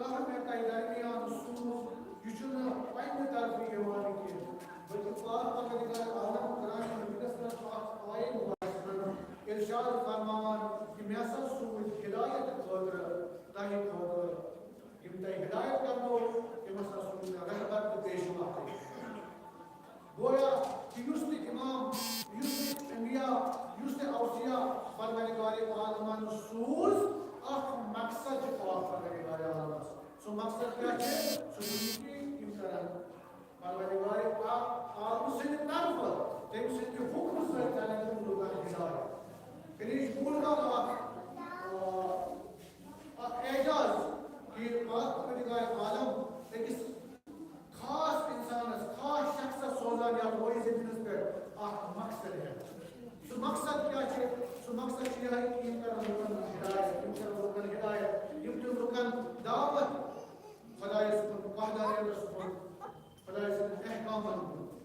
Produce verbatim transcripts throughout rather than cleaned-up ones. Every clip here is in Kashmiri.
اللہ مےٚ تۄہہِ درمیان سوٗز، یہِ چھُنہٕ پننہِ طرفہٕ یِوان کینٛہہ، بلکہِ پاک پروردگار عالم قرآن مجیدس منٛز چھُ اکھ آیت وَسان، ارشاد فرماوان کہِ مےٚ ہسا سوٗز ہدایت خٲطرٕ تۄہہِ خٲطرٕ، یِم تۄہہِ ہدایت کرنو، تِم ہسا سوٗز مےٚ رہبر تہٕ پیشوا۔ گویا کہِ یُس تہِ امام، یُس تہِ انبیاء، یُس تہِ اوصیاء پروردگار عالمن سوٗز، اکھ مقصد چھُ پاک پروردگار عالمس۔ سُہ مقصد کیٛاہ چھُ؟ سُہ چھُ یہِ کہِ یِم کرن پروردگار پاک عالم سٕنٛدِ طرفہٕ، تٔمۍ سٕنٛدِ حُکمہٕ سۭتۍ کرن تِم لُکن ہدایت۔ یعنی یہِ چھُ بوٚڑ بار اکھ، آ، اکھ اعجاز کہِ پاک پروردگار عالم أکِس خاص انسانس، خاص شخصس سوزان یتھ رویہِ زٔمیٖنس پٮ۪ٹھ اکھ مقصد ہٮ۪تھ۔ سُہ مقصد کیٛاہ چھُ؟ سُہ مقصد چھُ یِہوٚے کہِ یِم کرن لُکن ہدایت، یِم کرن لُکن ہدایت، یِم دِن لُکن دعوت خۄدایس کُن، وحدانیتس کُن، خۄدایہِ سٕنٛدٮ۪ن احکامن کُن۔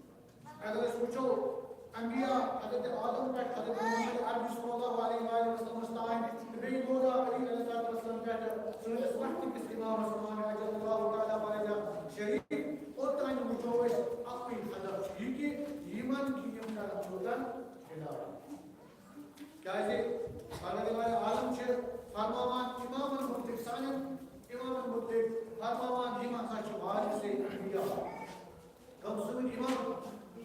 اگر أسۍ وٕچھو، انبیاء حضرت آدم پٮ۪ٹھ حضرت محمد عربی صلی اللہ علیہ وآلہ وسلمس تام تہٕ بیٚیہِ مولا علی علیہ الصلوۃ والسلام پٮ۪ٹھ سٲنِس وقتہٕ کِس امامس امام عجل اللہ تعالیٰ فرجہ شریف، اوٚتام وٕچھو أسۍ اَکُے ہدف چھُ یہِ کہِ یِمن کہِ یِم کرن لُکن ہدایت۔ کیازِ پروردگار عالم چھِ فرماوان امامن مُتعلق، سانٮ۪ن امامن مُتعلق فرماوان، یِم ہسا چھِ وارث انبیاء۔ کم سُنٛد امام۔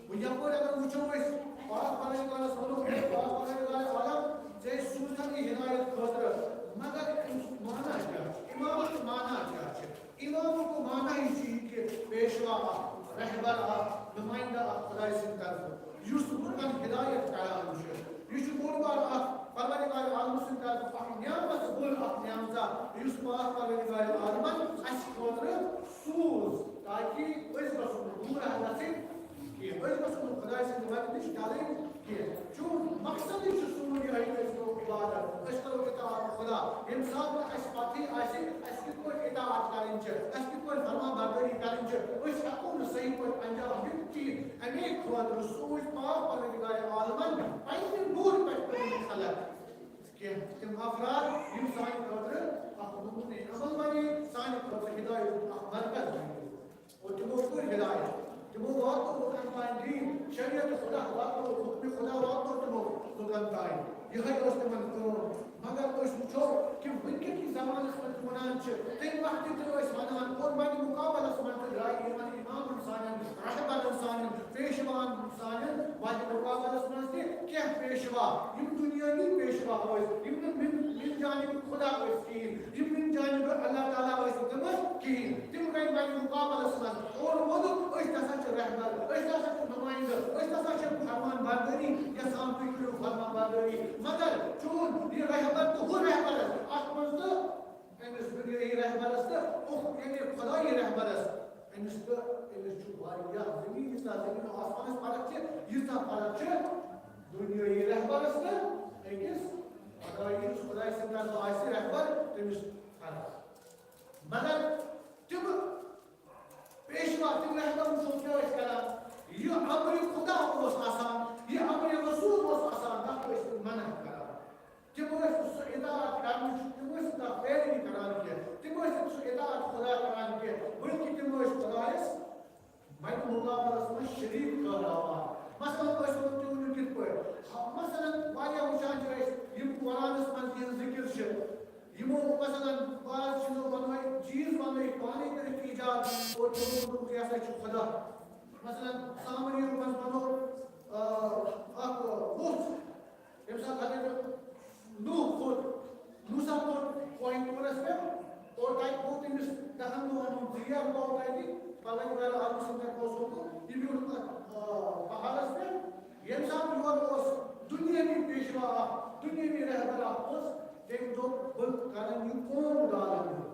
وۄنۍ یپٲرۍ اگر وٕچھو أسۍ، پاک پروردگارس ووٚنُکھ، ہے پاک پروردگار عالم، ژےٚ سوٗزتھن یہِ ہدایت خٲطرٕ، مگر اَمیُک معنی کیٛاہ چھُ؟ امامُک معنی کیٛاہ چھُ؟ امامُک معنی یہِ چھُ یہِ کہِ پیشوا اکھ، رہبر اکھ، نمائندہ اکھ خدایہِ سٕنٛدِ طرفہٕ، یُس لُکن ہدایت کران چھُ۔ یہِ چھُ بوٚڑ بار اکھ پروردگار عالم سٕنٛدِ طرفہٕ اکھ نعمت، بٔڑ اکھ نعمت، یُس پاک پروردگار عالمن اَسہِ خٲطرٕ سوٗز، تاکہِ أسۍ گژھو نہٕ گمراہ گژھٕنۍ کینٛہہ، أسۍ گژھو نہٕ خدایہِ سٕنٛدِ وتہِ نِش ڈلٕنۍ کینٛہہ۔ چون مقصدٕے چھُ سون یِہوٚے، أسۍ کرو عبادت، أسۍ کرو اطاعت خدا۔ ییٚمہِ ساتہٕ نہٕ اَسہِ پتہٕے آسہِ، اَسہِ کِتھ پٲٹھۍ اطاعت کرٕنۍ چھِ، اَسہِ کِتھ پٲٹھۍ فرما بردٲری کرٕنۍ چھِ، أسۍ ہٮ۪کو نہٕ صحیح پٲٹھۍ انجام دِتھ کِہیٖنۍ۔ اَمے خٲطرٕ سوٗز پاک پروردگار عالمن پننہِ نوٗرٕ پٮ۪ٹھ کٔرمٕتۍ خلق کینٛہہ تِم افراد، یِم سانہِ خٲطرٕ اکھ نموٗنہٕ عمل بنے، سانہِ خٲطرٕ ہدایتُک اکھ مرکز بنے۔ اور تِمو کوٚر ہدایت، تِمو واتنوو لُکن تام دین، شریعت خدا واتنوو، حکم خدا واتنوو تِمو لُکن تام۔ یِہوٚے ٲس تِمن کٲم۔ مگر أسۍ وٕچھو کہِ وٕنکیٚن کِس زمانس منٛز تہِ وَنان چھِ، تَمہِ وقتہٕ تہِ ٲسۍ وَنان، اور وۄنۍ مُقابلس منٛز تہِ درٛایہِ یِمن امامن سانٮ۪ن، رہبرن سانٮ۪ن، پیشوان سانٮ۪ن وتہِ مُقابلس منٛز تہِ کینٛہہ پیشوا، یِم دُنیٲوی پیشوا ٲسۍ، یِم نہٕ من، من جانب خدا ٲسۍ کِہیٖنۍ، یِم من جانب اللہ تعالیٰ ٲسۍ نہٕ تِم کِہیٖنۍ۔ تِم گٔے وتہِ مُقابلس منٛز اور ووٚنُکھ، أسۍ تہِ ہسا چھِ رہبر، أسۍ تہِ ہسا چھِ نُمٲیندٕ، أسۍ تہِ ہسا چھِ فرمان بردٲری یژھان، تُہۍ کٔرِو فرمان بردٲری۔ مگر چون یہِ رہبر تہٕ ہُہ رہبرس، اتھ منٛز تہٕ أمِس دُنیٲیی رہبرس تہٕ اُخ-، یعنی خدٲیی رہبرس، أمِس تہٕ أمِس چھُ واریاہ زٔمیٖن، ییٖژاہ زٔمیٖن و آسمانس فرق چھِ، ییٖژاہ فرق چھِ دُنیٲیی رہبرس تہٕ أکِس خدٲیی، یُس خداے سٕنٛدِ طرفہٕ آسہِ رہبر، تٔمِس فرق۔ مگر تِم پیشوا، تِم رہبر وٕچھو کیٛاہ ٲسۍ کران، یہِ امرِ خدا اوس آسان، یہِ امرِ رسول اوس آسان، تتھ ٲسۍ تِم منع کران۔ تِم ٲسۍ نہٕ سُہ اطاعت کرنٕچ، تِم ٲسۍ نہٕ تَتھ پیروی کران کینٛہہ، تِم ٲسۍ نہٕ سُہ اطاعت خدا کران کینٛہہ، بلکہِ تِم ٲسۍ خدایَس وَنہِ مُقابلَس منٛز شریٖک ٹھٔہراوان۔ مثلاً، أسۍ وَنو تُہۍ ؤنِو کِتھ پٲٹھۍ؟ ہا، مثلاً، واریاہ وٕچھان چھِ أسۍ، یِم قرآنَس منٛز یِہٕنٛز ذِکِر چھِ، یِمو، مثلاً، بعض چیٖزو بَنٲے، چیٖز بَنٲیِکھ پانَے کٔرِتھ ایجاد، اور تِمو دوٚپُکھ، یہِ ہسا چھُ خدا۔ مثلاً، سامریٖیَن منٛز بَنوو، آ، اَکھ ووٚژھ، ییٚمہِ ساتہٕ حضرت نوح کھوٚت، موسیٰ کھوٚت کوہِ طورس پٮ۪ٹھ، اور تتہِ گوٚو تٔمِس دَہن دۄہن ہُنٛد ذریعہ گوٚو تتہِ، پروردگار عالم سٕنٛدِ طرفہٕ اوس ہومُت، یہِ بیوٗٹھ تتھ، آ، پہاڑس پٮ۪ٹھ۔ ییٚمہِ ساتہٕ یورٕ اوس دُنیٲوی پیشوا اکھ، دُنیٲوی رہبر اکھ اوس، تٔمۍ دوٚپ، "بہٕ کرن یہِ قوم گالن ہُنٛد۔"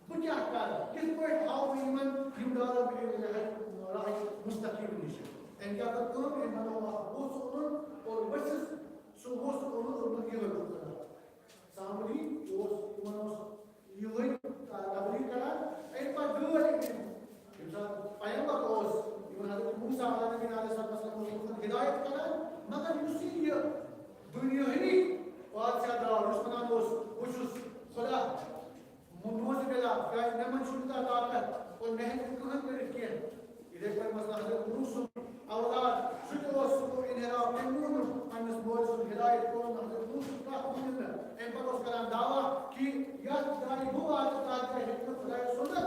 بہٕ کیٛاہ کرٕ؟ کِتھ پٲٹھۍ ہاوٕ بہٕ یِمن یِم ڈالہٕ مےٚ راہہِ، راہہِ مستقیٖم نِش؟ أمۍ کیٛاہ کٔر کٲم؟ أمۍ بنوو اکھ ووٚژھ اوٚنُن اور ؤژھِس سُہ ووٚژھ اوٚنُن اور دوٚپُن، "یِہوٚے گوٚو خدا۔" سامری اوس، یِمن اوس یِہوٚے تبلیغ کران۔ اَمہِ پتہٕ گٲر أمۍ، ییٚمہِ ساتہٕ پیغمبر اوس، یِمن حضرت موسیٰ علیہ نبینا علیہ الصلوۃ والسلام اوس لوٗکن ہدایت کران، مگر یُس یہِ دُنیٲہی بادشاہ درٛاو، یُس وَنان اوس، "بہٕ چھُس خدا"، نوز باللہ، کیازِ مےٚ منٛز چھُنہٕ کانٛہہ طاقت اور مےٚ ہیٚکہِ نہٕ کٕہٕنۍ کٔرِتھ کینٛہہ۔ یِتھَے پٲٹھۍ مثلاً حضرت نوح سُنٛد اولاد، سُہ تہِ اوس، سُہ کوٚر انحراف، تٔمۍ مون نہٕ پنٛنِس مٲلۍ سُنٛد ہدایت، کوٚر نہٕ حضرت نوح سُنٛد کانٛہہ مون نہٕ۔ اَمہِ پَتہٕ اوس کران دعویٰ کہِ یَتھ جایہِ بہٕ واتہٕ، تَتھ جایہِ ہیٚکہِ نہٕ خۄداے سُنٛد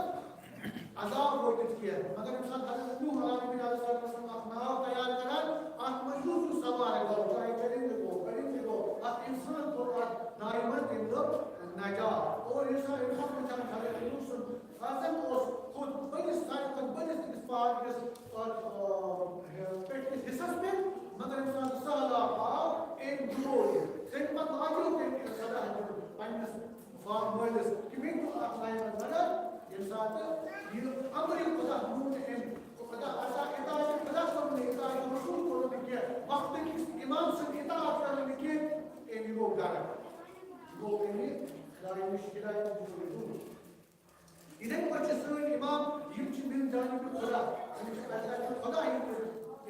عذاب وٲتِتھ کینٛہہ۔ مگر ییٚمہِ ساتہٕ حضرت نوح علیہ السلام اکھ ناو تیار کران، اتھ منٛز یُس یُس سوار گوٚو، چاہے چرندٕ گوٚو، پرندٕ گوٚو، اکھ انسان گوٚو اتھ ناوِ منٛز، تٔمۍ دوٚپ نجا۔ اور یُس ییٚمہِ ساتہٕ وٕچھان چھِ حضرت نوح سُنٛد عزم اوس کھوٚت بٔڑِس، ساروی کھۄتہٕ بٔڑِس أکِس پہاڑ کِس، آ، آ، پٮ۪ٹھ کِس حصس پٮ۪ٹھ، مگر ییٚمہِ ساتہٕ سہلاب آو، أمۍ ڈُبوو یہِ۔ تَمہِ پتہٕ لاجیو تٔمۍ خۄداہَس پننِس باپ مٲلِس کہِ مےٚ دیُت اکھ نایہِ منٛز نظر، ییٚمہِ ساتہٕ یہِ امرِ خۄدا مون أمۍ، خۄدا، اطاعت خۄدا کوٚر نہٕ، اطاعت رسول کوٚر نہٕ کینٛہہ، وقتہٕ کِس امام سٕنٛز اطاعت کٔر نہٕ کینٛہہ، أمۍ گوٚو غرق۔ یہِ گوٚو أمۍ خۄدایہِ نِش ہدایت دوٗر۔ یِتھَے پٲٹھۍ چھِ سٲنۍ امام، یِم چھِ من جانب خۄدا، یِم چھِ اللہ تعالیٰ خۄدا یِم چھِ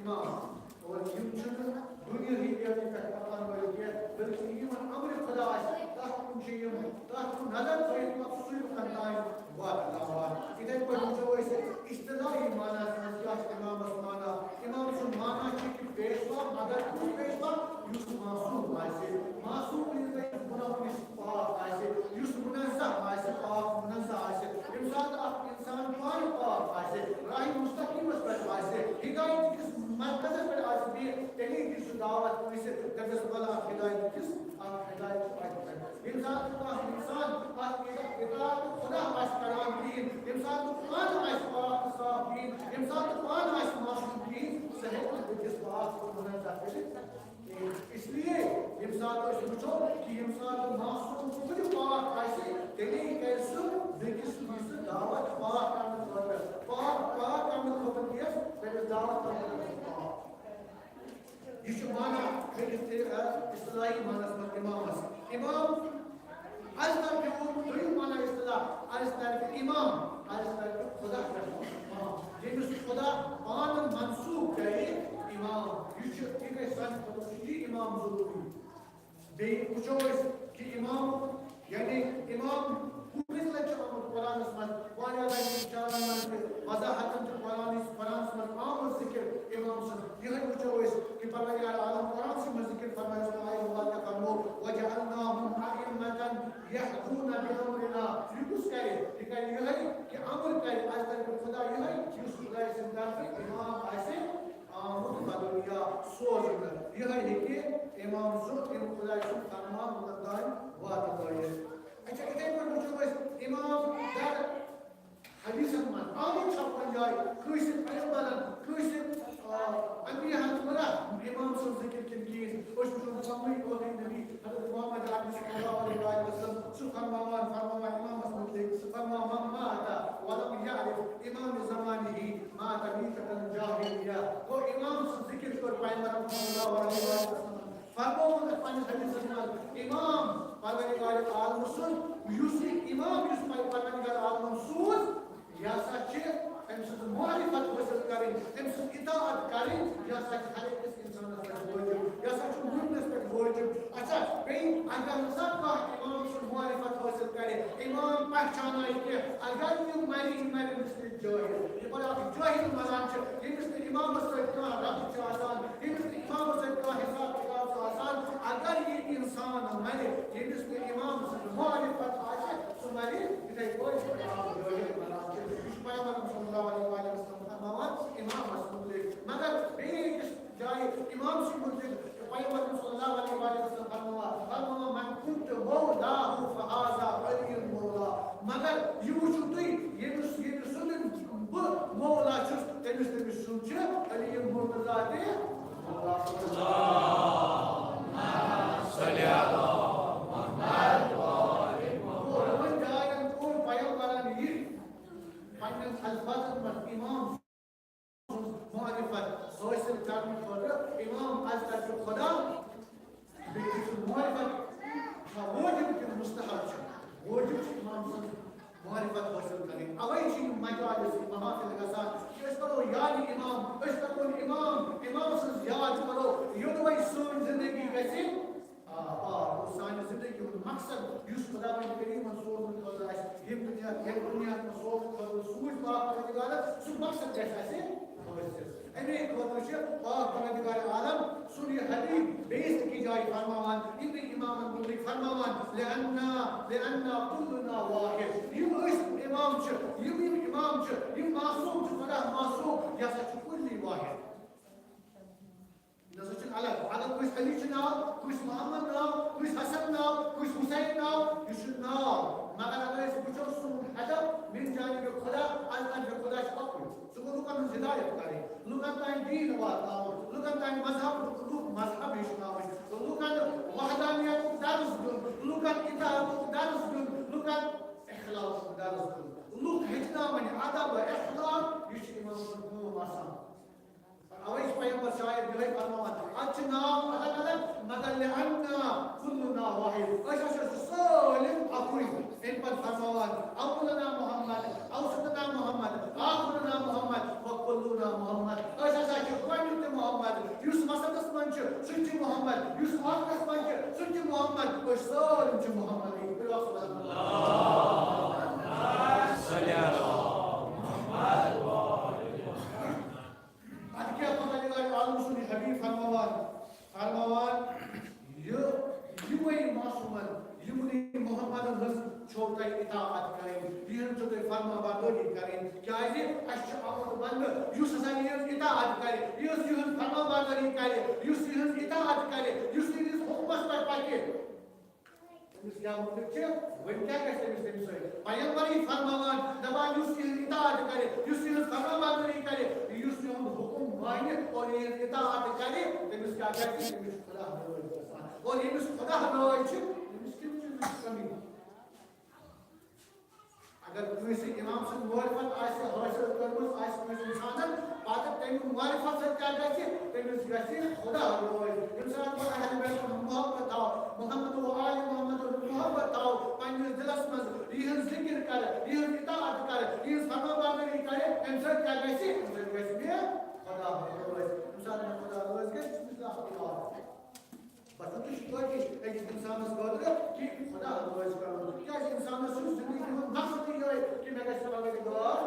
امام۔ اور یِم چھِنہٕ دُنیٲہی بیانہِ پٮ۪ٹھ پکان وٲلۍ کینٛہہ، بلکہِ یِمن امرِ خۄدا آسہِ، تَتھ کُن چھِ یِم، تَتھ کُن نظر تھٲیِتھ پتہٕ سُے کُن تام واتناوان۔ یِتھَے پٲٹھۍ وٕچھو أسۍ اصطلاحی معناہَس منٛز کیٛاہ چھُ امامس معنی۔ امام سُنٛد معنی چھُ کہِ پیشوا، مگر کُس پیشوا؟ یُس معصوم آسہِ۔ معصوم یُس گۄناہو نِش پاک آسہِ، یُس منزہ آسہِ، پاک منزہ آسہِ۔ ییٚمہِ ساتہٕ اکھ انسان پانہٕ پاک آسہِ، راہِ مستقیمس پٮ۪ٹھ آسہِ، ہدایت کِس مرکزس پٮ۪ٹھ آسہِ بِہِتھ، تیٚلے دِی سُہ دعوت کٲنٛسہِ، دَپٮ۪س، "وَلہٕ اکھ ہدایت کِس، اکھ ہدایت چھُ اَتہِ پٮ۪ٹھ۔" ییٚمہِ ساتہٕ کانٛہہ انسان اکھ اطاعت خۄدا آسہِ کران کِہیٖنۍ، ییٚمہِ ساتہٕ نہٕ پانہٕ آسہِ پاک تہٕ صاف کِہیٖنۍ، ییٚمہِ ساتہٕ پانہٕ آسہِ معصوم کِہیٖنۍ، سُہ ہیٚکہِ نہٕ بیٚکِس پاک تہٕ منزہ کٔرِتھ۔ اس لیے ییٚمہِ ساتہٕ أسۍ وٕچھو کہِ ییٚمہِ ساتہٕ معصوم خود پاک آسہِ، تیٚلے کرِ سُہ بیٚکِس یہِ سُہ دعوت پاک کرنہٕ خٲطرٕ۔ پاک، پاک کرنہٕ خٲطرٕ کیٛاہ؟ تٔمِس دعوت کرنہٕ خٲطرٕ پاک۔ یہِ چھُ معنی بیٚکِس تہِ، اَ، اصطلاحی معنس منٛز امامس۔ امام از طرفِ ووت دوٚیِم معنی اصطلاح، از طرفِ امام، از طرفِ خدا پٮ۪ٹھ ووت امام۔ ییٚمِس خدا پانہٕ منسوب کرِ امام۔ یہِ چھُ، یہِ گژھِ سانہِ خٲطرٕ، چھُ یہِ امام ضروٗری۔ بیٚیہِ وٕچھو أسۍ کہِ امام، یعنی امام کۭژ لٹہِ چھُ آمُت قرآنس منٛز، واریاہ لٹہِ چھُ اِشارن منٛز تہِ، وضاحتن چھُ قرآنس، قرآنس منٛز آمُت ذکر امام سُنٛد۔ یِہوٚے وٕچھو أسۍ کہِ پروردگار عالم قرآنسٕے منٛز ذکر فرمایس منٛز آیہِ، اللہ تعالیٰ فرمو، "وجعلناهم أئمة يهدون بأمرنا"۔ یہِ کُس کرِ؟ یہِ کرِ یِہوٚے کہِ امر کرِ از طرفِ خدا یِہوٚے، یُس خدایہِ سٕنٛدِ طرفہٕ امام آسہِ آمُت بدنیا سوزنہٕ۔ یِہوٚے ہیٚکہِ امام سُنٛد، امہِ خدایہِ سُنٛد فرمان لُکن تام واتنٲوِتھ۔ اچھا، یِتھَے پٲٹھۍ وٕچھو أسۍ امام در حدیثن منٛز آمُت چھا کُنہِ جایہِ کٲنٛسہِ پیغمبرن، کٲنٛسہِ، آ، انبیاہن کوٚرا امام سُنٛد ذکر کِنہٕ کِہیٖنۍ؟ أسۍ وٕچھو نہٕ پننُے ٲخری نبی حضرت محمد عربی صلی اللہ علیہ وآلہ وسلم، سُہ فرماوان، فرماوان امامس متعلق، فرماوان، "من مات ولم يعرف امام زمانه مات میتة جاہلیہ۔" گوٚو امام سُنٛد ذکر کوٚر پیغمبرن صلی اللہ علیہ وآلہ وسلم۔ فرمووُن اَتھ پننِس حدیثس منٛز، امام پروردگار عالم سُنٛد، یُس یہِ امام، یُس پروردگار عالمن سوٗز، یہِ ہسا چھِ أمۍ سٕنٛز معرفت حٲصِل کرٕنۍ، أمۍ سٕنٛز اطاعت کرٕنۍ، یہِ ہسا چھِ ہر أکِس انسانس پٮ۪ٹھ وٲجِب، یہِ ہسا چھُ مُمِنس پٮ۪ٹھ وٲجِب۔ اچھا، بیٚیہِ اگر نہٕ سا کانٛہہ امام سُنٛد معرفت حٲصِل کرِ، امام پہچانایہِ کینٛہہ، اگر یہِ مرِ، یہِ مرِ مثلِ جٲہِل۔ یہِ گوٚو اکھ جٲہِل مران چھُ، ییٚمِس نہٕ امامس سۭتۍ کانٛہہ ربط چھُ آسان، ییٚمِس نہٕ امامس سۭتۍ کانٛہہ حساب کتاب چھُ آسان۔ اگر یہِ انسان مرِ، ییٚمِس نہٕ امام سٕنٛز معرفت آسہِ، سُہ مرِ یِتھَے پٲٹھۍ یِتھ پٲٹھۍ اکھ جٲہِل مران چھُ۔ یہِ چھُ پیغمبر صلی اللہ علیہ وآلہ وسلم فرماوان امامس مُتعلق۔ مگر بیٚیہِ أکِس جایہِ امام سٕنٛدِ مُتعلق پیغمبر صلی اللہ علیہ وآلہ وسلم فرماوان، فرماوان، "من كنت مولاه فهذا علي مولا۔" مگر یہِ وٕچھِو تُہۍ، ییٚمِس، ییٚمِس سُنٛد بہٕ مولا چھُس، تٔمِس، تٔمِس سُنٛد چھُ علی مرتضیٰ تہِ مولا۔ صلی اللہ علیہ وسلم۔ اور یِمن جاین کوٚر پیغمبرن یہِ پننٮ۪ن الفاظن منٛز امام سٕنٛز معرفت حٲصِل کرنہٕ خٲطرٕ امام از طرفِ خدا بیٚکہِ سٕنٛز معرفت چھا وٲجِب کِنہٕ مُستحب چھُ؟ وٲجِب چھُ امام سٕنٛز معرفت حٲصِل کرٕنۍ۔ اوے چھِ یِم مجالس، یِم محافل گژھان کہِ أسۍ کرو یادِ امام، أسۍ کرون امام، امام سٕنٛز یاد کرو، یوٚدوے سٲنۍ زندگی گژھِ آ، آ، گوٚو سانہِ زندگی ہُنٛد مقصد یُس خداوند کریمن سوزنہٕ خٲطرٕ آسہِ ییٚمہِ دُنیا، ییٚمہِ دُنیاہس منٛز سوزنہٕ خٲطرٕ سوٗز پاک پروردگارن، سُہ مقصد گژھِ اَسہِ حٲصِل۔ اَمے خٲطرٕ چھِ پاک پروردگار عالم سُنٛد یہِ حبیب بیٚیِس أکِس جایہِ فرماوان، یِمنٕے اِمامن مُتعلق فرماوان، "لأننا، لأننا كلنا واحد۔" یِم أسۍ اِمام چھِ، یِم، یِم اِمام چھِ، یِم معصوم چھِ، خدا معصوم، یہِ ہسا چھُ کُلی واحد۔ یہِ نسا چھُنہٕ الگ۔ اگر کٲنٛسہِ علی چھُ ناو، کٲنٛسہِ محمد ناو، کٲنٛسہِ حسن ناو، کٲنٛسہِ حسین ناو، یہِ چھُ ناو۔ مگر اگر أسۍ وٕچھو سون ہدف من جانب خدا، از طرف خدا چھُ اَکُے۔ سُہ گوٚو لُکن ہٕنٛز ہدایت کرٕنۍ، لُکن تام دیٖن واتناوُن، لُکن تام مذہب، لُکھ مذہب ہیٚچھناوٕنۍ، لُکن وحدانیتُک درس دیُن، لُکن اطاعتُک درس دیُن، لُکن اخلاصُک درس دیُن۔ لُکھ ہیٚچھناوٕنۍ ادب، اخلاق، یہِ چھُ اِمام سُنٛد کٲم آسان۔ اوے چھُ پیغمبر شاید یِہوٚے فرماوان، اتھ چھِ ناو الگ الگ، مگر لأننا كلنا واحد۔ أسۍ ہسا چھِ سٲلِم اَکُے۔ اَمہِ پتہٕ فرماوان، اولنا محمد، اوسطنا محمد، آخرنا محمد، وكلنا محمد۔ أسۍ ہسا چھِ گۄڈٕنیُک تہِ محمد، یُس وسطس منٛز چھُ، سُہ تہِ چھُ محمد، یُس ٲخرس منٛز چھُ، سُہ تہِ چھُ محمد۔ أسۍ سٲلِم چھِ محمد۔ صلی اللہ محمد۔ پتہٕ کیٛاہ پتہ یہِ آیہِ عالم سُنٛد یہِ حبیب فرماوان، فرماوان، یہِ، یِمَے معصوٗمَن، یِمنٕے محمدَن ہٕنٛز چھو تۄہہِ اطاعت کَرٕنۍ، یِہٕنٛز چھو تۄہہِ فرما بردٲری کَرٕنۍ، کیٛازِ اَسہِ چھُ آمُت بنٛدٕ، یُس ہسا یِہٕنٛز اطاعت کَرِ، یُس یِہٕنٛز فرما بردٲری کَرِ، یُس یِہٕنٛز اطاعت کَرِ، یُس یِہٕنٛدِس حُکمَس پٮ۪ٹھ پَکہِ۔ تٔمِس کیٛاہ مُتعلِق چھِ؟ وۄنۍ کیٛاہ گژھِ تٔمِس تَمہِ سۭتۍ؟ پیغمبرٕے فرماوان، دَپان، یُس یِہٕنٛز اطاعت کَرِ، یُس یِہٕنٛز فرمابردٲری کَرِ، یُس یِہُنٛد حُکُم مانہِ اور یِہٕنٛز اطاعت کَرِ، تٔمِس کیٛاہ گژھِ؟ تٔمِس چھُ خدا رٲضۍ گژھان۔ اور ییٚمِس خدا رٲضۍ چھِ، تٔمِس کَمہِ چیٖزٕچ کٔمی؟ اگر کٲنٛسہِ اِمام سٕنٛز معرفت آسہِ حٲصِل کٔرمٕژ آسہِ کٲنٛسہِ اِنسانَن، پَتہٕ تَمہِ معرفت سۭتۍ کیٛاہ گژھِ؟ تٔمِس گژھِ خدا رٲضۍ۔ ییٚمہِ ساتہٕ بہٕ اہل بیتَن ہُنٛد محبت تھاوٕ، محمد و آل محمد ہُنٛد محبت تھاوٕ پنٛنِس دِلَس منٛز، یِہٕنٛز ذِکِر کَرٕ، یِہٕنٛز اطاعت کَرٕ، یِہٕنٛز فرمابردٲری کَرٕ، اَمہِ سۭتۍ کیٛاہ گژھِ؟ اَمہِ سۭتۍ گژھِ مےٚ خدا رٲضۍ۔ ییٚمہِ ساتہٕ مےٚ خدا رٲضۍ گژھِ، بِسمِ اللہ الرحمٰن الرحیٖم۔ بس، یہِ چھُ کٲفی أکِس اِنسانَس خٲطرٕ کہِ خدا رٲضۍ کَرُن۔ کیٛازِ اِنسانَس چھُ زِندگی ہُنٛد مقصدٕے یِہوٚے کہِ مےٚ گژھِ پروردگار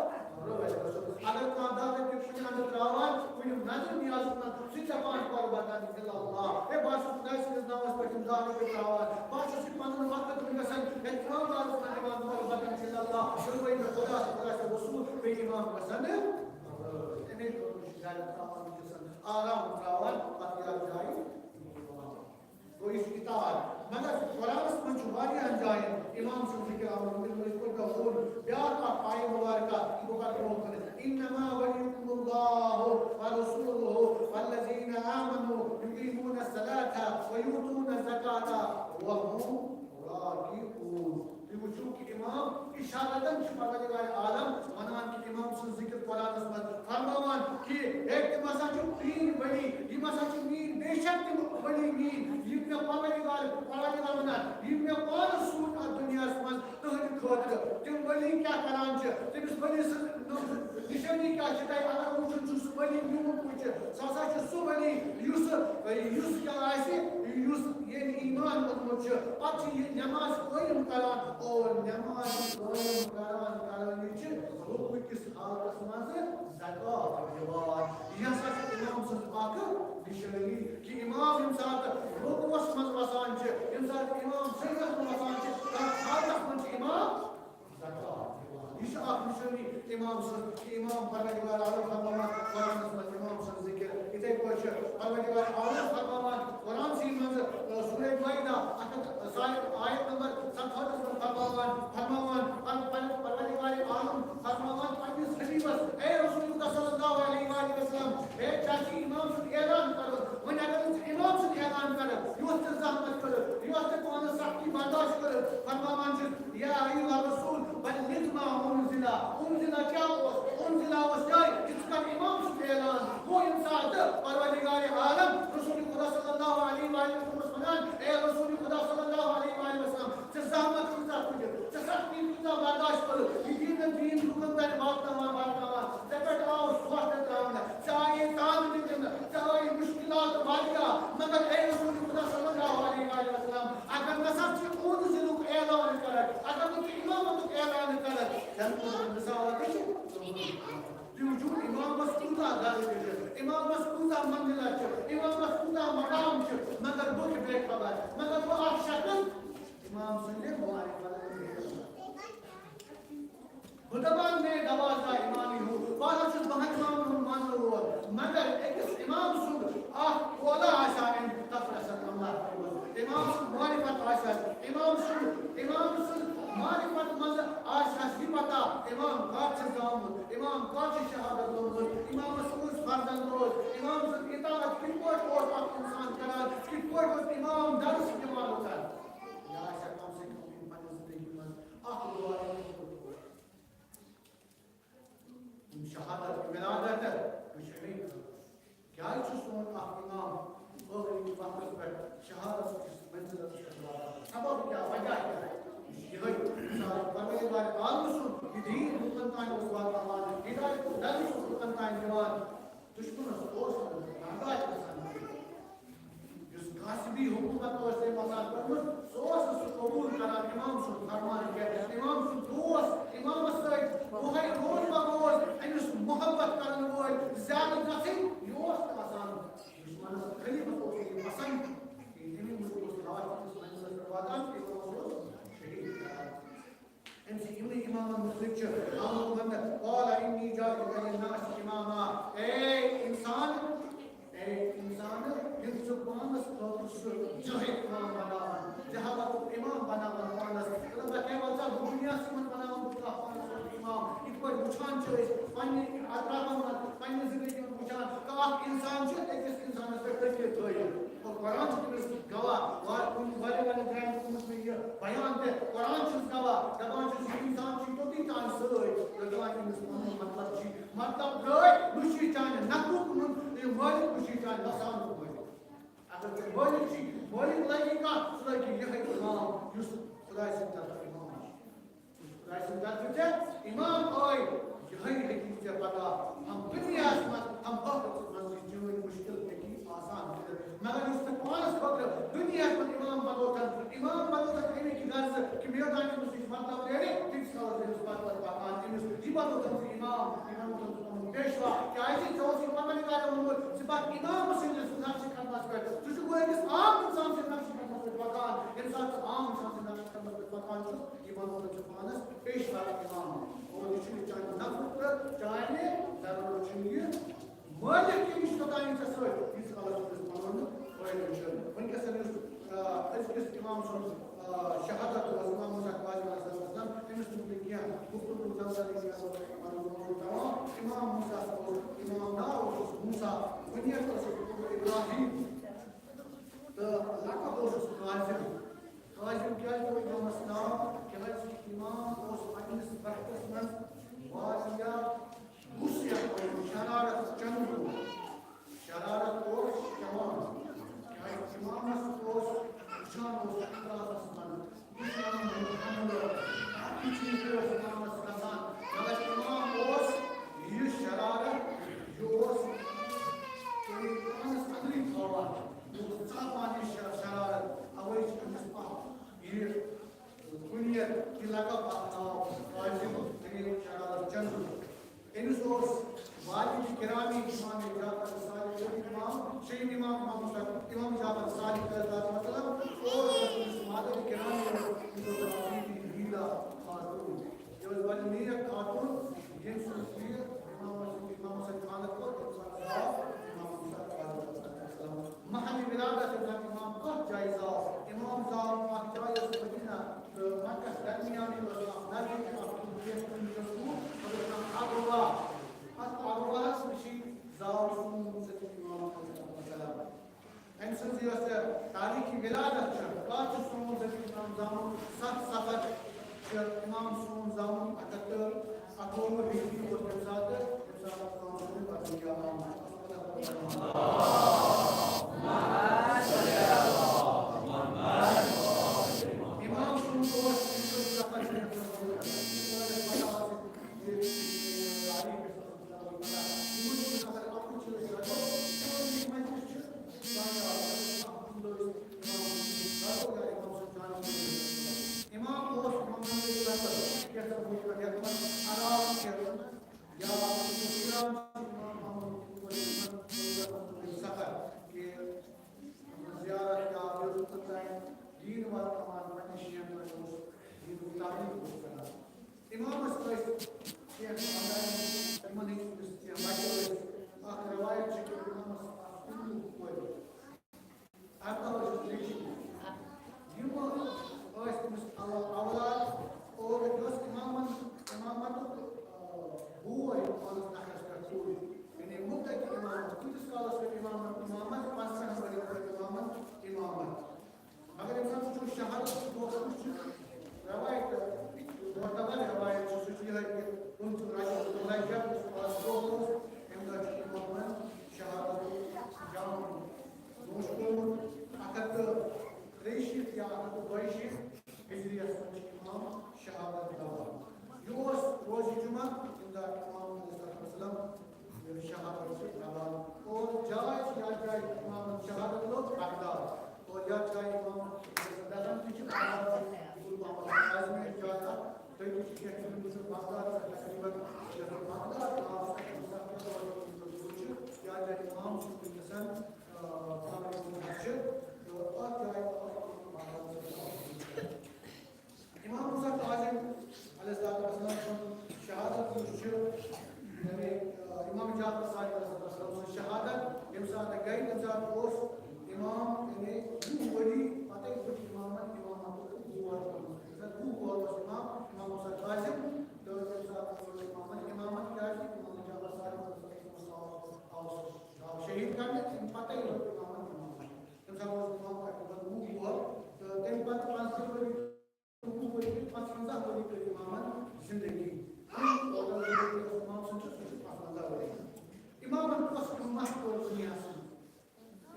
رٲضۍ گژھُن۔ اگر کانٛہہ دَہ رۄپیہِ کُنہِ اَندٕ ترٛاوان، کُنہِ نظرِ نیازَس منٛز، سُہ تہِ دَپان، "قربتاً الی اللہ۔" ہے، بہٕ ہا چھُس خۄداے سٕنٛدِس ناوَس پٮ۪ٹھ یِم دَہ رۄپیہِ ترٛاوان۔ بہٕ ہا چھُس یہِ پَنُن وقت وٕنکٮ۪سَن یَتھ عام بازَس منٛز دِوان، "قربتاً الی اللہ۔" یِہوٚے مےٚ خۄدا تہٕ خۄداے سٕنٛدِ رسوٗل بیٚیہِ اِمام گژھن۔ اَمے خٲطرٕ چھُ گَرِ ترٛاوان وٕنکٮ۪سَن آرام ترٛاوان، پَتہٕ یَتھ جایہِ۔ گوٚو، یہِ چھُ اطاعت۔ مگر قرآنَس منٛز چھُ واریاہَن جایَن اِمام سُنٛد ذِکِر آمُت، یِتھ پٲٹھۍ مےٚ ووٚن، بیٛاکھ اَکھ آیہِ مُبارکہ، یہِ بہٕ پَرٕ برٛونٛہہ کُن۔ "إنما وليكم الله ورسوله والذين آمنوا يقيمون الصلاة ويؤتون الزكاة وهم راكعون۔" تُہۍ وٕچھِو کہِ اِمام اِشارتاً چھُ پروردگار عالم وَنان کہِ اِمام سُنٛد ذِکِر قرآنَس منٛز فرماوان کہِ، "ہے، تِم ہسا چھِ میٛٲنۍ ولی، یِم ہسا چھِ میٛٲنۍ، بے شک تِم ولی میٛٲنۍ، یِم مےٚ پروردگار، پروردگار وَنان، یِم مےٚ پانَس سوٗز اَتھ دُنیاہَس منٛز تُہٕنٛدِ خٲطرٕ۔" تِم ولی کیٛاہ کران چھِ؟ تٔمِس ولی سٕنٛز نِشٲنی کیٛاہ چھِ؟ تۄہہِ اگر وٕچھُن چھُ، سُہ ولی میون کُس چھُ؟ سُہ ہسا چھُ سُہ ولی یُس، یُس کیٛاہ آسہِ، یُس ییٚمۍ ایمان اوٚنمُت چھُ، پتہٕ چھُ یہِ نٮ۪ماز قٲیِم کران اور نٮ۪ماز قٲیِم کران کران یہِ چھِ رُکوٗع کِس حالتس منٛز زکوٰۃ دِوان۔ یہِ ہسا چھِ اِمام سٕنٛز اکھ نِشٲنی کہِ اِمام ییٚمہِ ساتہٕ رُکوٗعس منٛز وسان چھِ، ییٚمہِ ساتہٕ اِمام سجدس منٛز وسان چھِ، تَتھ حالتس منٛز چھِ اِمام زکوٰۃ دِوان۔ یہِ چھِ اکھ نِشٲنی اِمام سٕنٛز، کہِ اِمام پروردگار عالم فرماوان قرآنَس منٛز اِمام سٕنٛز ذِکِر۔ یِتھَے پٲٹھۍ چھِ پروردگار عالم فرماوان قرآنسٕے منٛز، سورہ مائدہ، اَکھ ہَتھ، آیت نمبر ستہٲٹھَس منٛز فرماوان، فرماوان، پر-، پر-، پروردگار عالم فرماوان پنٛنِس حبیٖبَس، اے رسول اللہ صلی اللہ علیہ وآلہ وسلم، اے چاچی اِمام سُنٛد اعلان کَرُن۔ وۄنۍ اگر أسۍ اِمام سُنٛد اعلان کَرو، یۄس تہِ زحمت کٔرٕکھ، یۄس تہِ پانَس سختی برداشت کٔرٕکھ، فرماوان چھِ، یا ایھا الرسول بلغ ما انزل۔ انزل کیٛاہ اوس؟ انزل اوس یِہوٚے کہِ ژٕ کر اِمام سُنٛد اعلان۔ گوٚو ییٚمہِ ساتہٕ پروردگار عالم رسول خدا صلی اللہ علیہ وآلہ وسلمس وَنان، اے رسول خدا صلی اللہ علیہ وآلہ وسلم، ژےٚ زحمت کۭژاہ تُجہِ، ژےٚ سختی کۭژاہ برداشت کٔرٕتھ، یہِ دیٖن نہٕ دیٖن لُکن تام واتناوان واتناوان، ژےٚ پٮ۪ٹھ آو ژھۄٹھ تہِ ترٛاونہٕ، ژےٚ آیے تانہٕ تہِ دِنہٕ، ژےٚ آیے مُشکِلات واریاہ، مگر اے رسول خدا صلی اللہ علیہ وآلہ وسلم، اگر نہ سا کۭژاہ درجہٕ چھِ، امامس کۭژاہ منزلت چھِ، امامس کۭژاہ مقام چھِ، مگر بہٕ چھُس بے خبر، مگر بہٕ اکھ شخص، امام سٕنٛدِ معرفت۔ بہٕ دپان، میں دوازدہ امامی ہوں، بہٕ ہسا چھُس بہن امامن ہُنٛد مانن وول، مگر أکِس امام سُنٛد اکھ قولہ آسہِ ہا أمۍ، تتھ پٮ۪ٹھ آسہِ ہا کملہ کٔرمٕژ۔ امام سُنٛد معرفت آسہِ ہا، امام سُنٛد، امام سُنٛد معرفت منٛز آسہِ ہا یہِ پتہ، امام کر چھُ زامُت، امام کر چھُ شہادت لوٚبمُت، امامس کُس فرزند اوس، امام سُنٛد اطاعت کِتھ پٲٹھۍ اوس اکھ انسان کران، کِتھ پٲٹھۍ اوس امام درس دِوان لُکن۔ یہِ آسہِ ہا کم سے کم أمۍ پننہِ زندگی منٛز اکھ دۄہ أمۍ کوٚرمُت۔ یِم شہادت، ولادت، یہِ چھُ اَمے خٲطرٕ۔ کیٛازِ چھُ سون اکھ امام ٲخری وقتس پٮ۪ٹھ شہادت کِس منزلس پٮ۪ٹھ واتان؟ سبب کیٛاہ؟ وجہ کیٛاہ؟ یہِ چھُ یِہوٚے، مثال، پروردگار عالم سُنٛد یہِ دیٖن لُکن تام اوس واتناوان، ہدایت تہٕ درس اوس لُکن تام دِوان۔ دُشمنس اوس نہٕ برداش گژھان کینٛہہ۔ یُس غاصبی حکومت اوس تٔمۍ آسان کٔرمٕژ، سُہ اوس نہٕ سُہ قبوٗل کران امام سُنٛد فرمان کینٛہہ۔ امام سُنٛد دوست، امامس سۭتۍ دۄہے روز بہ روز أمِس محبت کرن وٲلۍ زیادٕ گژھٕنۍ، یہِ اوس نہٕ آسان۔ دُشمنس، خلیفس اوس نہٕ یہِ پسند کینٛہہ۔ تَمہِ موٗجوٗب اوس لاش تٔمِس منزلس پٮ۪ٹھ واتان، امامس اوس شہید کران۔ أمۍ سٕنٛدۍ یِمنٕے امامن مُتعلق چھِ آمُت وننہٕ، "قال انی جاعل للناس اماما"۔ اے انسان، اے انسان، ییٚلہِ ژٕ پانس خٲطرٕ چھُ جٲہل امام بناوان، جہالت امام بناوان پانس، مطلب، کیٛاہ وَنان، بہٕ دُنیاہس منٛز بناوان بہٕ کانٛہہ پانس خٲطرٕ امام۔ یِتھ پٲٹھۍ وٕچھان چھِ أسۍ پننہِ اطرافس منٛز، پننہِ زندگی منٛز وٕچھان، کانٛہہ انسان چھُ أکِس انسانس پٮ۪ٹھ تٔکِتھ تھٲیِتھ۔ اور قرآن چھُ تٔمِس گواہ، وا-، کُنہِ واریاہ واریاہ جایَن چھُ کوٚرمُت مےٚ یہِ بیان تہِ۔ قرآن چھُس گواہ، دَپان چھُس، یہِ اِنسان چھُ توٚتُے تام سۭتۍ، یوٚتام أمِس پَنُن مطلب چھُ۔ مطلب درٛٲے، نہ چھُ یہِ چانہِ نفعُک مُن-، یہِ مٲلِک، نہ چھُ یہِ چانہِ نۄقصانُک مٲلِک۔ اگر ژےٚ مٲلِک چھُے، مٲلِک لَگی کانٛہہ، سُہ لَگہِ یِہوٚے اِمام، یُس خۄداے سٕنٛدِ طرفہٕ اِمام چھُ۔ خۄداے سٕنٛدِ طرفہٕ ژےٚ اِمام ٲے، یِہوٚے ہیٚکی ژےٚ پَگاہ ہم دُنیاہَس منٛز، ہم ٲخرَتَس منٛز یہِ چٲنۍ مُشکِل ہیٚکی آسان کٔرِتھ۔ مگر یُس ژےٚ پانَس خٲطرٕ دُنیاہَس منٛز اِمام بَنوتھ، اِمام بَنوتھ اَمہِ کہِ غرضہٕ کہِ مےٚ تام أمِس نِش مطلب نیرِ، تیٖتِس کالَس چھُ أمِس پَتہٕ پَتہٕ پَکان أمِس۔ یہِ بَنوتھ ژٕ اِمام، یہِ بَنوتھ ژٕ پَنُن پیشوا۔ کیٛازِ ژےٚ اوس یہِ پَنٕنۍ کَران ووٚنمُت، ژٕ پَکھ اِمام سٕنٛدِس نقشہِ قدمَس پٮ۪ٹھ۔ ژٕ چھُکھ وۄنۍ أمِس عام اِنسان سٕنٛدِ نقشہِ قدمَس پٮ۪ٹھ پَکان۔ ییٚمہِ ساتہٕ ژٕ عام اِنسان سٕنٛدِ نقشہِ قدمَس پَتہٕ پَکان چھُ، یہِ بَنوتھ ژٕ پانَس پیشوا اِمام۔ اور یہِ چھُنہٕ چانہِ نفرٕ تہٕ چانہِ ضروٗرت چھُنہٕ یہِ مٲلِک، ییٚمِس چھُ توٚتام ژےٚ سۭتۍ، ییٖتِس کالَس تٔمِس پَنُن فٲیدٕ چھُ۔ وٕنکیٚس یُس، آ، أزکِس اِمام سُنٛد، آ، شہادت اوس اِمام موسیٰ کاظم علیہ السلام، أمِس چھُنہٕ وٕنہِ کینٛہہ مُختلف زَمانَن منٛز پَنُن قول تھاوان۔ اِمام موسیٰ اوس اِمام، ناو اوسُس موسیٰ، کُنیت اوسُس ابراہیم، تہٕ لقب اوسُس کاظم۔ کاظم کیٛازِ پیوٚو اِمامَس ناو؟ کیٛازِ اِمام اوس پنٛنِس وقتَس منٛز واریاہ غُصہٕ یَتھ وَنان، شرارت چَمبہٕ۔ شرارت اوس چٮ۪وان۔ کیٛازِ اِمامَس اوس وٕچھان اوس اَطرافَس منٛز دُشمَنَن ہُنٛد حملہٕ، باقٕے چیٖز تہِ اوس اِمامَس گژھان۔ مگر اِمام اوس یہِ شرارت، یہِ اوس پانَس أنٛدرٕے تھاوان۔ یہِ اوس ژاپان یہِ شر-، شرارت۔ اَوَے چھِ أمِس اَکھ یہِ کُنیت، یہِ لقب اَکھ ناو کاظم، یعنی شرارت چَمبہٕ۔ أمِس اوس والد گرامی امام جعفر صادق، امام، شہید امام محمد صادق، امام جعفر صادق علیہ الصلوۃ والسلام، اور أمِس والد گرامی اوس، أمِس اوس ناو بی بی لیلا خاتون۔ یہِ ٲس بڑٕ نیک خاتون، ییٚمۍ سُنٛد یہِ امام، امام حسن خانہٕ کوٚر، تٔمِس آو ناو امام حسن خاتون۔ محل ولادت ییٚمہِ ساتہٕ امام کتھ جایہِ زاو؟ امام زاو اکھ جاے یۄس مدینہ تہٕ مکہ درمیانٕے ٲس، اکھ نزدیٖک اکھ کُن کینٛہہ کُن کینٛہہ کُن، مگر امام عروہ، اتھ عروہس نِشی زاو سون سید امام علیہ السلام۔ أمۍ سٕنٛز یۄس تاریخی ولادت چھِ، کر چھُ سون سید امام زامُت؟ ستھ صفر چھُ امام سون زامُت، اکھ ہتھ تہٕ اَٹھووُہ ہجری اوس تَمہِ ساتہٕ، تَمہِ ساتہٕ اوس پَتہٕ یہِ عام۔ امام سُنٛد اوس امام اوس محمد، یَتھ منٛز آرام کھٮ۪وان۔ یا امام محمد امامت، پنژاہ ؤری کٔر امامت امامت۔ مگر ییٚمہِ ساتہٕ وٕچھو شہادت کُس چھُ، روایت، معتبر روایت چھُ، سُہ چھُ یِہوٚے کہِ پٕنٛژٕہ رجب، ذوالحجہ، یُس آز دۄہ اوس، اَمہِ دۄہ چھُ امامن شہادت جام نوش کوٚرمُت۔ اَکھ ہَتھ تہٕ ترٛیہِ شیٖتھ یا اَکھ ہَتھ تہٕ دۄیہِ شیٖتھ ہجریَس منٛز چھِ امام شہادت گواہ۔ یہِ اوس روزِ جمعہ، ییٚمہِ دۄہ امام علیہ الصلوۃ والسلام یہِ شہادت چھِ گواہ۔ اور جاے چھِ یَتھ جایہِ امامن شہادت لوٚب، بغداد۔ اور یَتھ جایہِ امام دَفن تہِ چھِ، بغداد چھِ بالکل محمد اعظم جاے اَکھ، تٔتی چھِ کینٛہہ کِلوٗمیٖٹر بغداد پٮ۪ٹھ تقریباً، یَتھ بغداد آو سَتھ ہَتھ کِلوٗمیٖٹر دوٗر چھُ، یَتھ جایہِ امام چھُ وٕنکیٚس، آ، چھِ، تہٕ اَتھ جایہِ آو امام بغداد۔ امام موسیٰ کاظم علیہ الصلوۃ والسلام سُنٛد شہادت یُس چھُ، یعنی، آ، امام جعفر صادق علیہ الصلوۃ والسلام سٕنٛز شہادت ییٚمہِ ساتہٕ گٔے، تَمہِ ساتہٕ اوس امام، یعنی، وُہ ؤری پَتَے وُچھ امامَن امامت وُہ وُہَر کوٚرمُت۔ تَمہِ ساتہٕ وُہ وُہَر اوس امام، امام موسیٰ کاظم، تہٕ تَمہِ ساتہٕ کوٚر امامَن امامت، کیٛازِ امام جعفر صادق علیہ الصلوۃ والسلام آو، آو شہید کرنہٕ، تَمہِ پَتَے لوٚگ امامَن امامت۔ تَمہِ ساتہٕ اوس امام تقریباً وُہ وُہَر، تہٕ تَمہِ پَتہٕ پانٛژھ تٕرٛہ ؤری، وُہ ؤری، پانٛژوَنٛزاہ ؤری کٔر امامن زندگی۔ امام سُنٛد چھُ، سُہ چھُ پانٛژوَنٛزاہ ؤری۔ امامن کۄس ہمت کوٚر دُنیاہَس منٛز؟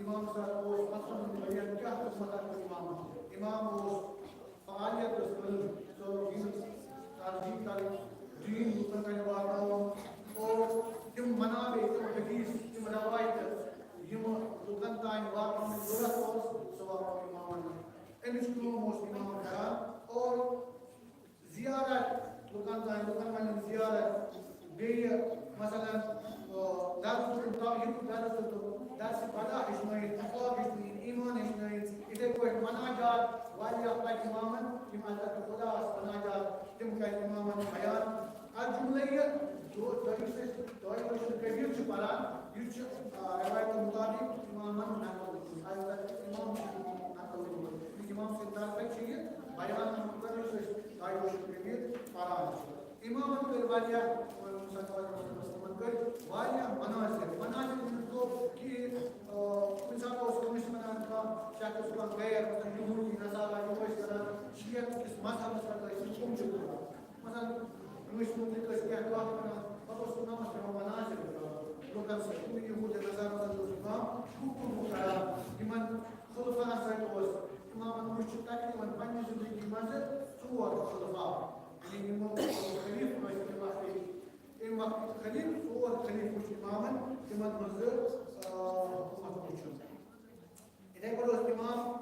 امام صاحب اوس پانٛژن ؤرین کیٛاہ خدمت کٔر امامن؟ امام اوس فعالیت ٲس کٔرمٕژ، سُہ اوس دین ترجیح کرٕنۍ، دین لُکن تام واتناوُن، اور تِم منابع، تِم حدیث، تِم روایتہٕ، یِم لُکن تام واتناونٕچ ضروٗرت اوس، سُہ واتنوو امامن۔ أمِس کٲم اوس امام کران اور زیارت، لُکن تام، لُکن والٮ۪ن زیارت، بیٚیہِ مثلاً، آ، درس دیُن، توحیٖدُک درس دیُن، درس بدا ہیٚچھنٲیِتھ، اخلاق ہیٚچھنٲیِتھ، ایمان ہیٚچھنٲیِتھ، یِتھَے پٲٹھۍ مناجات، واریاہ پَزِ امامن، یِم حضرت خدا ٲسۍ مناجات، تِم کَرِ امامن بیان۔ اَتھ جملے یہِ دو-، دۄیہِ سۭتۍ دۄیہِ لَٹہِ چھُ کبیر چھُ پَران، یہِ چھُ، آ، رٮ۪وایتہٕ مُطابِق اِمامَن نقل گوٚمُت۔ آز تَتہِ اِمام چھُ نقل گوٚمُت۔ اِمام سٕنٛدِ طرفہٕ چھُ یہِ بیان آمُت کرنہٕ، یُس أسۍ دۄیہِ لَٹہِ چھُ کبیر پَران چھِ۔ اِمامَن کٔرۍ واریاہ، آ، مسلمانَن کٔرۍ واریاہ مناظر۔ مناظر ییٚمیُک گوٚو کہِ، آ، کُنہِ ساتہٕ اوس کٲنٛسہِ وَنان کانٛہہ شخص، کانٛہہ غیر، مثلاً یہوٗدی، نصارا، یِم ٲسۍ وَنان شیعہ کِس مذہبَس پٮ۪ٹھ ٲسۍ یِم کُم چھِ دِوان۔ مثلاً، کٲنٛسہِ مُتعلِق ٲسۍ کینٛہہ کَتھ وَنان، پَتہٕ اوس اِمامَس پٮ۪وان مناظر کَرُن لُکَن سۭتۍ۔ تِم یہوٗدی نصارا سۭتۍ اوس اِمام گفتگو کَران، یِمَن خُلفاہَن سۭتۍ اوس۔ اِمامَن وٕچھ چھُ تقریٖباً پنٛنہِ زِندگی منٛز ژور خُلفا، یعنی یِمو خلیٖفہٕ ٲسۍ تَمہِ وقتٕکۍ، تَمہِ وقتٕکۍ خلیٖفہٕ، ژور خلیٖفہٕ وٕچھ اِمامَن، تِمَن منٛز زٕ، آ، حکوٗمت وٕچھُن۔ یِتھَے پٲٹھۍ اوس اِمام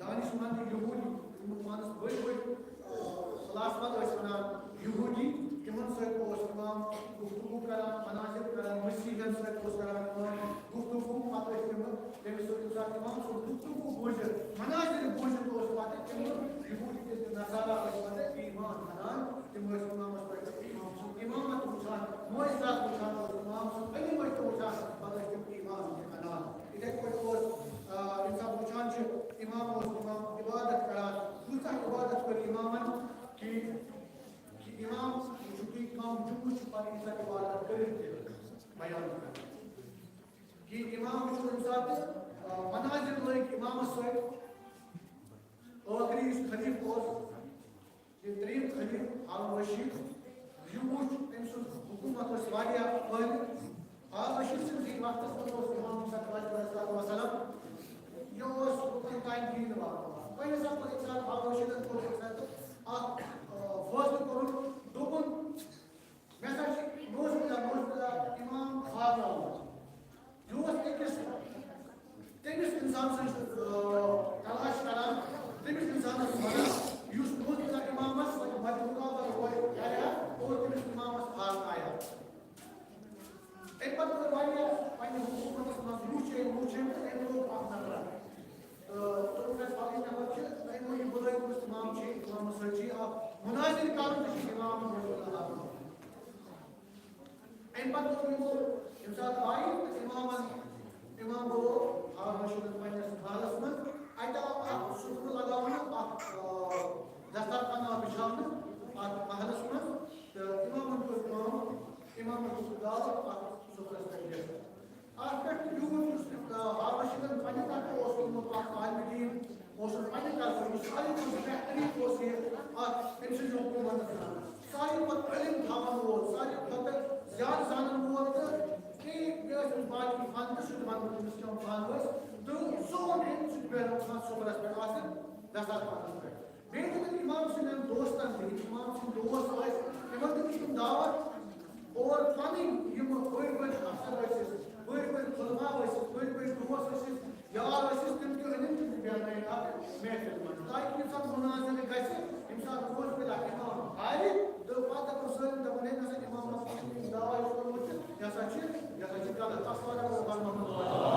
دانِش مند یہوٗدی، یِم پانَس بٔڑۍ بٔڑۍ، آ، فلاسفر ٲسۍ وَنان یہوٗدی، تِمَن سۭتۍ اوس اِمام گفتگو کَران، مناظر کَران، مسیحیَن سۭتۍ اوس کَران اِمام گفتگو۔ پَتہٕ ٲسۍ تِم تٔمِس سۭتۍ ییٚمہِ ساتہٕ اِمام سُنٛد گفتگو بوٗزِتھ، مناظر بوٗزِتھ اوس پَتہٕ تِم یہوٗدی تہٕ نصارا ٲسۍ پَتہٕ ایمان اَنان، تِم ٲسۍ اِمامَس پٮ۪ٹھ اِمام سُنٛد اِمامت وٕچھان، معجزات وٕچھان اوس اِمام سُنٛد علم ٲسۍ تِم وٕچھان، پَتہٕ ٲسۍ تِم ایمان تہِ اَنان۔ یِتھَے پٲٹھۍ اوس، آ، ییٚمہِ ساتہٕ وٕچھان چھِ، اِمام اوس اِمام عبادت کَران، کۭژاہ عبادت کٔر اِمامَن کہِ، کہِ اِمام وٕچھِو تُہۍ، کَم جُمعہ چھِ پَتہٕ ییٖژاہ عبادت کٔرِتھ تہِ بیان کَران۔ کہِ اِمام وٕچھِو ییٚمہِ ساتہٕ، آ، مناظر لٲگۍ اِمامَس سۭتۍ، ٲخری یُس خلیٖفہٕ اوس، یہِ ترٛیٚیِم خلیٖفہٕ ہارون رشیٖد، یہِ وُچھ أمۍ سٕنٛز حکوٗمت ٲس واریاہ پھٔہلِتھ۔ ہارون رشیٖد سٕنٛدِس وقتَس منٛز اوس اِمام موسیٰ کاظم علیہ الصلوۃ والسلام، یہِ اوس لُکَن تام دیٖن واتناوان۔ وۄنۍ ہسا کوٚر أمۍ ساتہٕ ہارون رشیٖدَن کوٚر أمۍ ساتہٕ اَکھ، آ، فٲصلہٕ کوٚرُن، دوٚپُن، مےٚ ہسا چھِ نوز باللہ، نوز باللہ اِمام ہارناوُن۔ یہِ اوس أکِس تٔمِس اِنسان سٕنٛز، آ، تلاش کران، تٔمِس اِنسانَس وَنان، یُس نوز باللہ اِمامَس سۭتۍ مدِ مقابلہٕ روزِ، کرِ ہا اور تٔمِس اِمامَس ہارنایہِ ہا۔ اَمہِ پَتہٕ کٔر واریاہ پنٛنہِ حکوٗمتَس منٛز وُچھ أمۍ، وُچھ أمۍ تہٕ أمۍ لوگ اَکھ نفرا۔ تہٕ تِم ٲسۍ پَنٕنۍ نفر چھِ، تَمہِ موٗجوٗب بُلٲوِتھ اوس اِمام چھِ، اِمامَس سۭتۍ چھِ اَکھ مناظر کَرُن تہِ چھِ اِمام رسول اللہ۔ اَمہِ پَتہٕ کوٚر یِمو، ییٚمہِ ساتہٕ آیہِ تہٕ اِمامَن، اِمام گوٚو ہارون رشیٖدَن پنٛنِس محلَس منٛز۔ اَتہِ آو اَکھ سُفرٕ لگاونہٕ، اَکھ، آ، دسترخوان آو بِچھاونہٕ اَتھ محلَس منٛز۔ تہٕ اِمامَن کٔر کٲم، اِمامَن دیُت دعوت اَتھ سُفرَس پٮ۪ٹھ یِتھ۔ اَتھ پٮ۪ٹھ یوٗت یُس پننہِ طرفہٕ یُس ساروی کھۄتہٕ بہتریٖن اوس یہِ اَتھ أمۍ سٕنٛدِ حکوٗمتَس منٛز، ساروی کھۄتہٕ علم تھاوَن وول، ساروی کھۄتہٕ زیادٕ زانَن وول تہٕ بیٚیہِ، بیٚیہِ ٲسۍ أمِس باقٕے فن تہٕ سُہ تہِ وَنہٕ بہٕ تٔمِس کیٛاہ فن ٲسۍ تہٕ سُہ اوٚن أمۍ سُہ تہِ بیٚہنَس اَتھ سُفرَس پٮ۪ٹھ آسہِ دَستار خانَس پٮ۪ٹھ۔ بیٚیہِ دیُت أمۍ اِمام سٕنٛدٮ۪ن دوستَن تہِ، یِم اِمام سٕنٛدۍ دوس ٲسۍ، تِمَن تہِ دِژ تٔمۍ دعوت۔ اور پَنٕنۍ یِم بٔڑۍ بٔڑۍ افسر ٲسِس، بٔڑۍ بٔڑۍ خُلفا ٲسِس، بٔڑۍ بٔڑۍ دوس ٲسِس، یار ٲسِس، تِم تہِ أنِکھ، تِم تہِ بیٚہنٲیِکھ اَتھ محفِل منٛز، تاکہِ ییٚمہِ ساتہٕ مُناظرٕ گژھِ، ییٚمہِ ساتہٕ روزٕ بِلا اِمام ہارِ، تہٕ پَتہٕ دَپَن سٲلِم، دَپَن، "ہے، نہ سا اِمام صٲب سُنٛد یہِ دعوا یُس کوٚرمُت چھُ، یہِ ہسا چھُ، یہِ ہسا چھُ غلط۔ اَسلام علیکم ورحمۃ اللہ۔"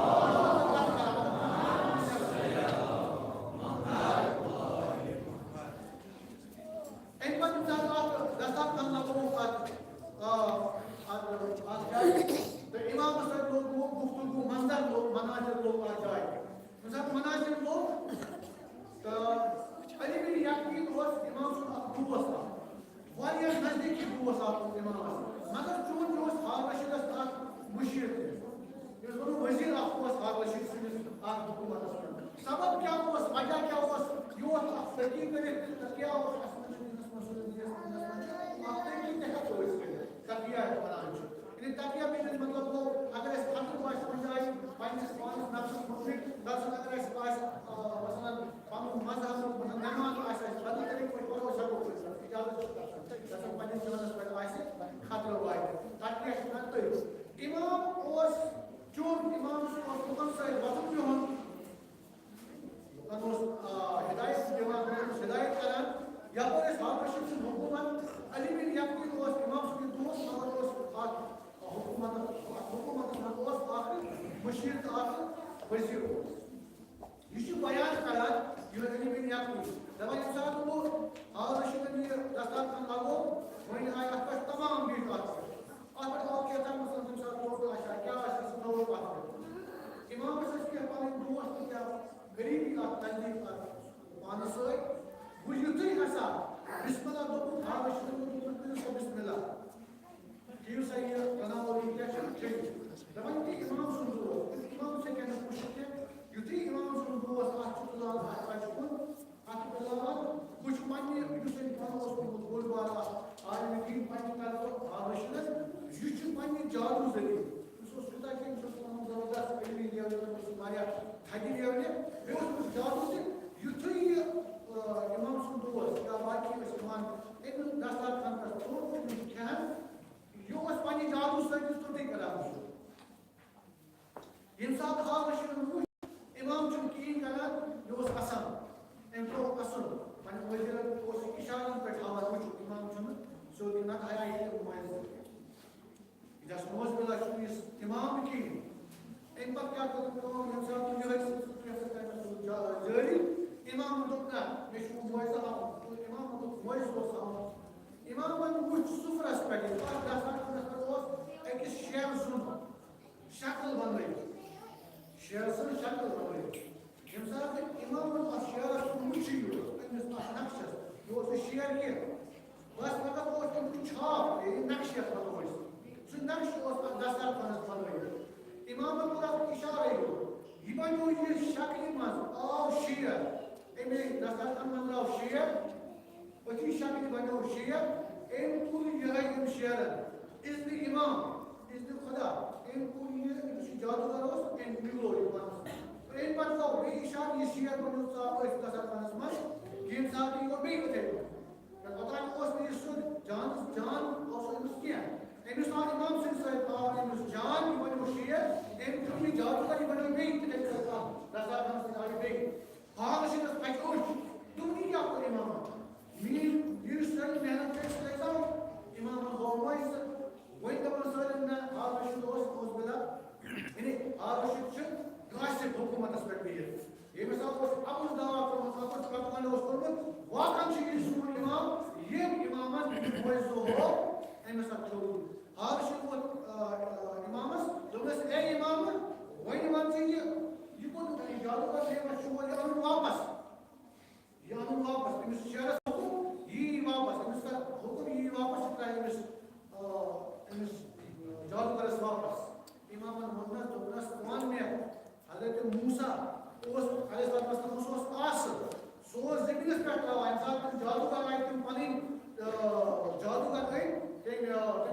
اَمہِ پَتہٕ ییٚمہِ ساتہٕ اَتھ دَستار خان لَگووُکھ اَتھ، آ، اَتھ، اَتھ جایہِ، تہٕ اِمامَس سۭتۍ لوٚگ وۄنۍ گُفتگوٗ، منظر لوٚگ، مناظر لوٚگ اَتھ جایہِ۔ ییٚمہِ ساتہٕ مناظر لوٚگ، تہٕ علی بن یقین اوس اِمام سُنٛد اَکھ دوس اَکھ۔ واریاہ نزدیٖکی دوس اَکھ اوس اِمامَس۔ مگر چوٗنٛکہِ اوس ہارون رشیٖدَس اَکھ مُشیر تہِ۔ یُس وَنو وزیٖر اَکھ اوس ہارون رشیٖد سٕنٛدِس اَتھ حکوٗمتَس منٛز۔ سبب کیٛاہ اوس؟ وجہ کیٛاہ اوس؟ یہِ اوس اَکھ فقیٖر کٔرِتھ تہٕ کیٛاہ اوس اَسہِ منٛز دِنَس منٛز سُہ دِنَس منٛز چھُ اَکھ فقیٖر تہِ ہٮ۪کو أسۍ کٔرِتھ۔ تقیہ یَتھ وَنان چھِ۔ یعنی تقیہ میٖنٕز مطلب گوٚو، اگر اَسہِ خطرٕ باسہِ کُنہِ جایہِ پنٛنِس پانَس نفسَس مُتعلِق، نفسَس اگر اَسہِ باسہِ، آ، مثلاً پَنُن مذہب، مطلب نٮ۪ماز آسہِ اَسہِ بدل طریٖقہٕ پٲٹھۍ پَرو، أسۍ ہٮ۪کو پٔرِتھ۔ اِجازت چھُ تَتھ۔ گژھن پنٛنِس جانَس پٮ۪ٹھ آسہِ خطرٕ واتہِ۔ تقیہ چھُ وَنان تٔتھۍ۔ اِمام اوس، چوٗنٛکہِ اِمامَس اوس لُکَن سۭتۍ وۄتھُن بِہُن، لُکَن اوس، آ، ہدایت دِوان، لُکَن اوس ہدایت کران۔ یپٲرۍ ٲسۍ ہارون رشیٖد سٕنٛز حکوٗمت، علی بن یقین اوس اِمام سُنٛد دوست، مگر اوس اَتھ حکوٗمتَس، اَتھ حکوٗمتَس منٛز اوس اَکھ مُشیر تہٕ اَکھ وزیٖر اوس۔ یہِ چھُ بیان کران، یہِ علی بن یقین۔ دَپان، ییٚمہِ ساتہٕ بہٕ ہارون رشیٖدَن یہِ دستار خان لگوو، وۄنۍ آیہِ اَتھ پٮ۪ٹھ تمام بیٖٹھ اَتھ پٮ۪ٹھ۔ اَتھ پٮ۪ٹھ آو کیٛاہ تام، مثلاً، تَمہِ ساتہٕ لوگ نہٕ اَسہِ کیٛاہ آسہِ، سُہ تھوٚوُکھ اَتھ پٮ۪ٹھ۔ اِمامَس ٲسۍ کینٛہہ پَنٕنۍ دوس تہٕ کیٛاہ غریٖبی اَتھ نزدیٖک اَتھ پانَس سۭتۍ۔ وۄنۍ یُتھُے ہسا بسم اللہ دوٚپُکھ، ہارون رشیٖدَن دوٚپُکھ، "کٔرِو سا بسم اللہ۔ کھیٚیِو سا یہِ بناوو، یہِ کیٛاہ چھُ کھیٚنۍ؟" دَپان، "یہِ اِمام سُنٛد دوس، اِمام سۭتۍ کیٛاہ چھُ وٕچھُن کینٛہہ؟" یُتھُے اِمام سُنٛد دوس اَتھ چھُ تُلان اَتھ بَچہِ کُن، اَتھ چھُ بُلاوان، بہٕ چھُس پنٛنہِ، یُس أمۍ پانہٕ اوس کوٚرمُت بوٚڑ بار اَکھ عالمِ دیٖن پنٛنہِ طرفہٕ ہارون رشیٖدَس، یہِ چھُ پنٛنہِ جادوٗ ذٔریعہٕ۔ أمِس اوس یوٗتاہ کینٛہہ، أمِس اوس پَنُن زبردست علمی لیولہِ، أمِس اوس واریاہ تھدِ لیولہِ۔ بیٚیہِ اوس أمِس جادوٗ تہِ، یُتھُے یہِ، آ، اِمام سُنٛد دوس یا باقٕے ٲسۍ یِوان أمِس دستار خان پٮ۪ٹھ ژوٚٹ تہٕ یِم کھٮ۪ہَن، یہِ اوس پنٛنہِ جادوٗ سۭتۍ یہِ ژوٚٹُے کران وٕچھُن۔ ییٚمہِ ساتہٕ ہارون رشیٖدَن وُچھ، اِمام چھُنہٕ کِہیٖنۍ کران، یہِ اوس اَسان۔ أمۍ ترٛوو اَسُن۔ پنٛنٮ۪ن وزیٖرَن اوس یہِ اِشارَن پٮ۪ٹھ ہاوان، وٕچھِو، اِمام چھُنہٕ سیوٚد کِہیٖنۍ، نَتہٕ آیہِ ہا یہِ تہِ مُمٲیِز۔ یہِ دَس نوز بِلا چھُنہٕ یہِ اِمام کِہیٖنۍ۔ اَمہِ پَتہٕ کیٛاہ کٔر کٲم؟ ییٚمہِ ساتہٕ تِم یِہوٚے سلسلہٕ کیسَٹ تَمہِ پَتہٕ سُہ جا-، جٲری، اِمامَن دوٚپ، "نہ، مےٚ چھُ مُمٲیزٕ ہاوُن۔" تہٕ اِمامَن دوٚپ، "مُمٲیزٕ اوس ہاوُن۔" اِمامَن وُچھ سُفرَس پٮ۪ٹھ، ییٚلہِ اَتھ دَستار خانَس پٮ۪ٹھ اوس أکِس شیرٕ سُنٛد شکل بنٲوِتھ، شیرٕ سٕنٛز شکل بنٲوِتھ۔ ییٚمہِ ساتہٕ اِمامن اَتھ شیرَس کُن وُچھُے یوت، أمِس اَتھ نقشَس، یہِ اوس نہٕ شیر کینٛہہ۔ بس فقط اوس تَمیُک چھاپ، یعنی نقشہٕ یَتھ وَنو أسۍ۔ سُہ نقشہٕ اوس اَتھ دستار خانَس بنٲوِتھ۔ اِمامن کوٚر اَتھ اِشارَے یوت۔ یہِ بنیو یہِ شکلہِ منٛز، آو شیر۔ اَمے دستار خانہٕ منٛز درٛاو شیر۔ أتھی شکلہِ بنیو شیر، أمۍ تُل یِہوٚے أمۍ شیرن۔ اذنِ امام، اذنِ خدا، أمۍ تُل یہِ، یُس یہِ جادوگر اوس، أمۍ نِگلو یہِ پانس۔ تہٕ أمۍ پتہٕ گوٚو بیٚیہِ اِشارٕ، یہِ شیر بنیو ژاو أتھۍ دستار خانس منٛز، ییٚمہِ ساتہٕ یہِ گوٚو بیٚیہِ یِتھَے پٲٹھۍ۔ مےٚ پتہ اوس نہٕ یہِ سیوٚد جان، جان اوس أمِس کینٛہہ۔ أمِس آو اِمام سٕنٛدِ سۭتۍ آو أمِس جان، یہِ بنیو شیر، أمۍ تُل یہِ جادوگر، یہِ بنیو بیٚیہِ تِتھَے پٲٹھۍ اَتھ دستار خانس سۭتۍ آو یہِ بیٚیہِ۔ ہارون رشیٖدس پھٹہِ أچھ۔ دوٚپُن، "یہِ کیٛاہ کوٚر اِمامن؟ میٛٲنۍ، یہِ یُس سٲنۍ محنت چھِ، أسۍ کیٛازِ آو اِمامن ہوو مۄنٛجہِ زٕ؟" وۄنۍ دَپان سٲلِم، نہ، ہارون رشیٖد اوس، اوس بِلا، یعنی ہارون رشیٖد چھُ غاصب حکوٗمتس پٮ۪ٹھ بِہِتھ۔ ییٚمِس اوس اَپُز دعوا کوٚرمُت، اَپُز propaganda اوس کوٚرمُت، واقعاً چھُ یہِ سون اِمام، ییٚمۍ اِمامن یہِ مۄنٛجہِ زٕ ہوو، أمِس اَتھ کھیوٚو۔ ہارون رشیٖد ووت، آ، آ، اِمامس، دوٚپنس، "اے اِمام، وۄنۍ وَن ژٕ یہِ، یہِ کوٚت، یہِ جادوگر نعمت چھُ، یہِ اَنُن واپس۔ یہِ اَنُن واپس، أمِس شیرس حُکُم، یہِ یی واپس، أمِس کر حُکُم، یہِ یی واپس، یہِ ترٛایہِ أمِس، آ، أمِس، آ، جادوگرس واپس۔" اِمامن ووٚننس، دوٚپنس، "ژٕ وَن مےٚ، حضرت موسیٰ اوس، علیہ الصلوۃ والسلام، سُہ اوس آسہٕ،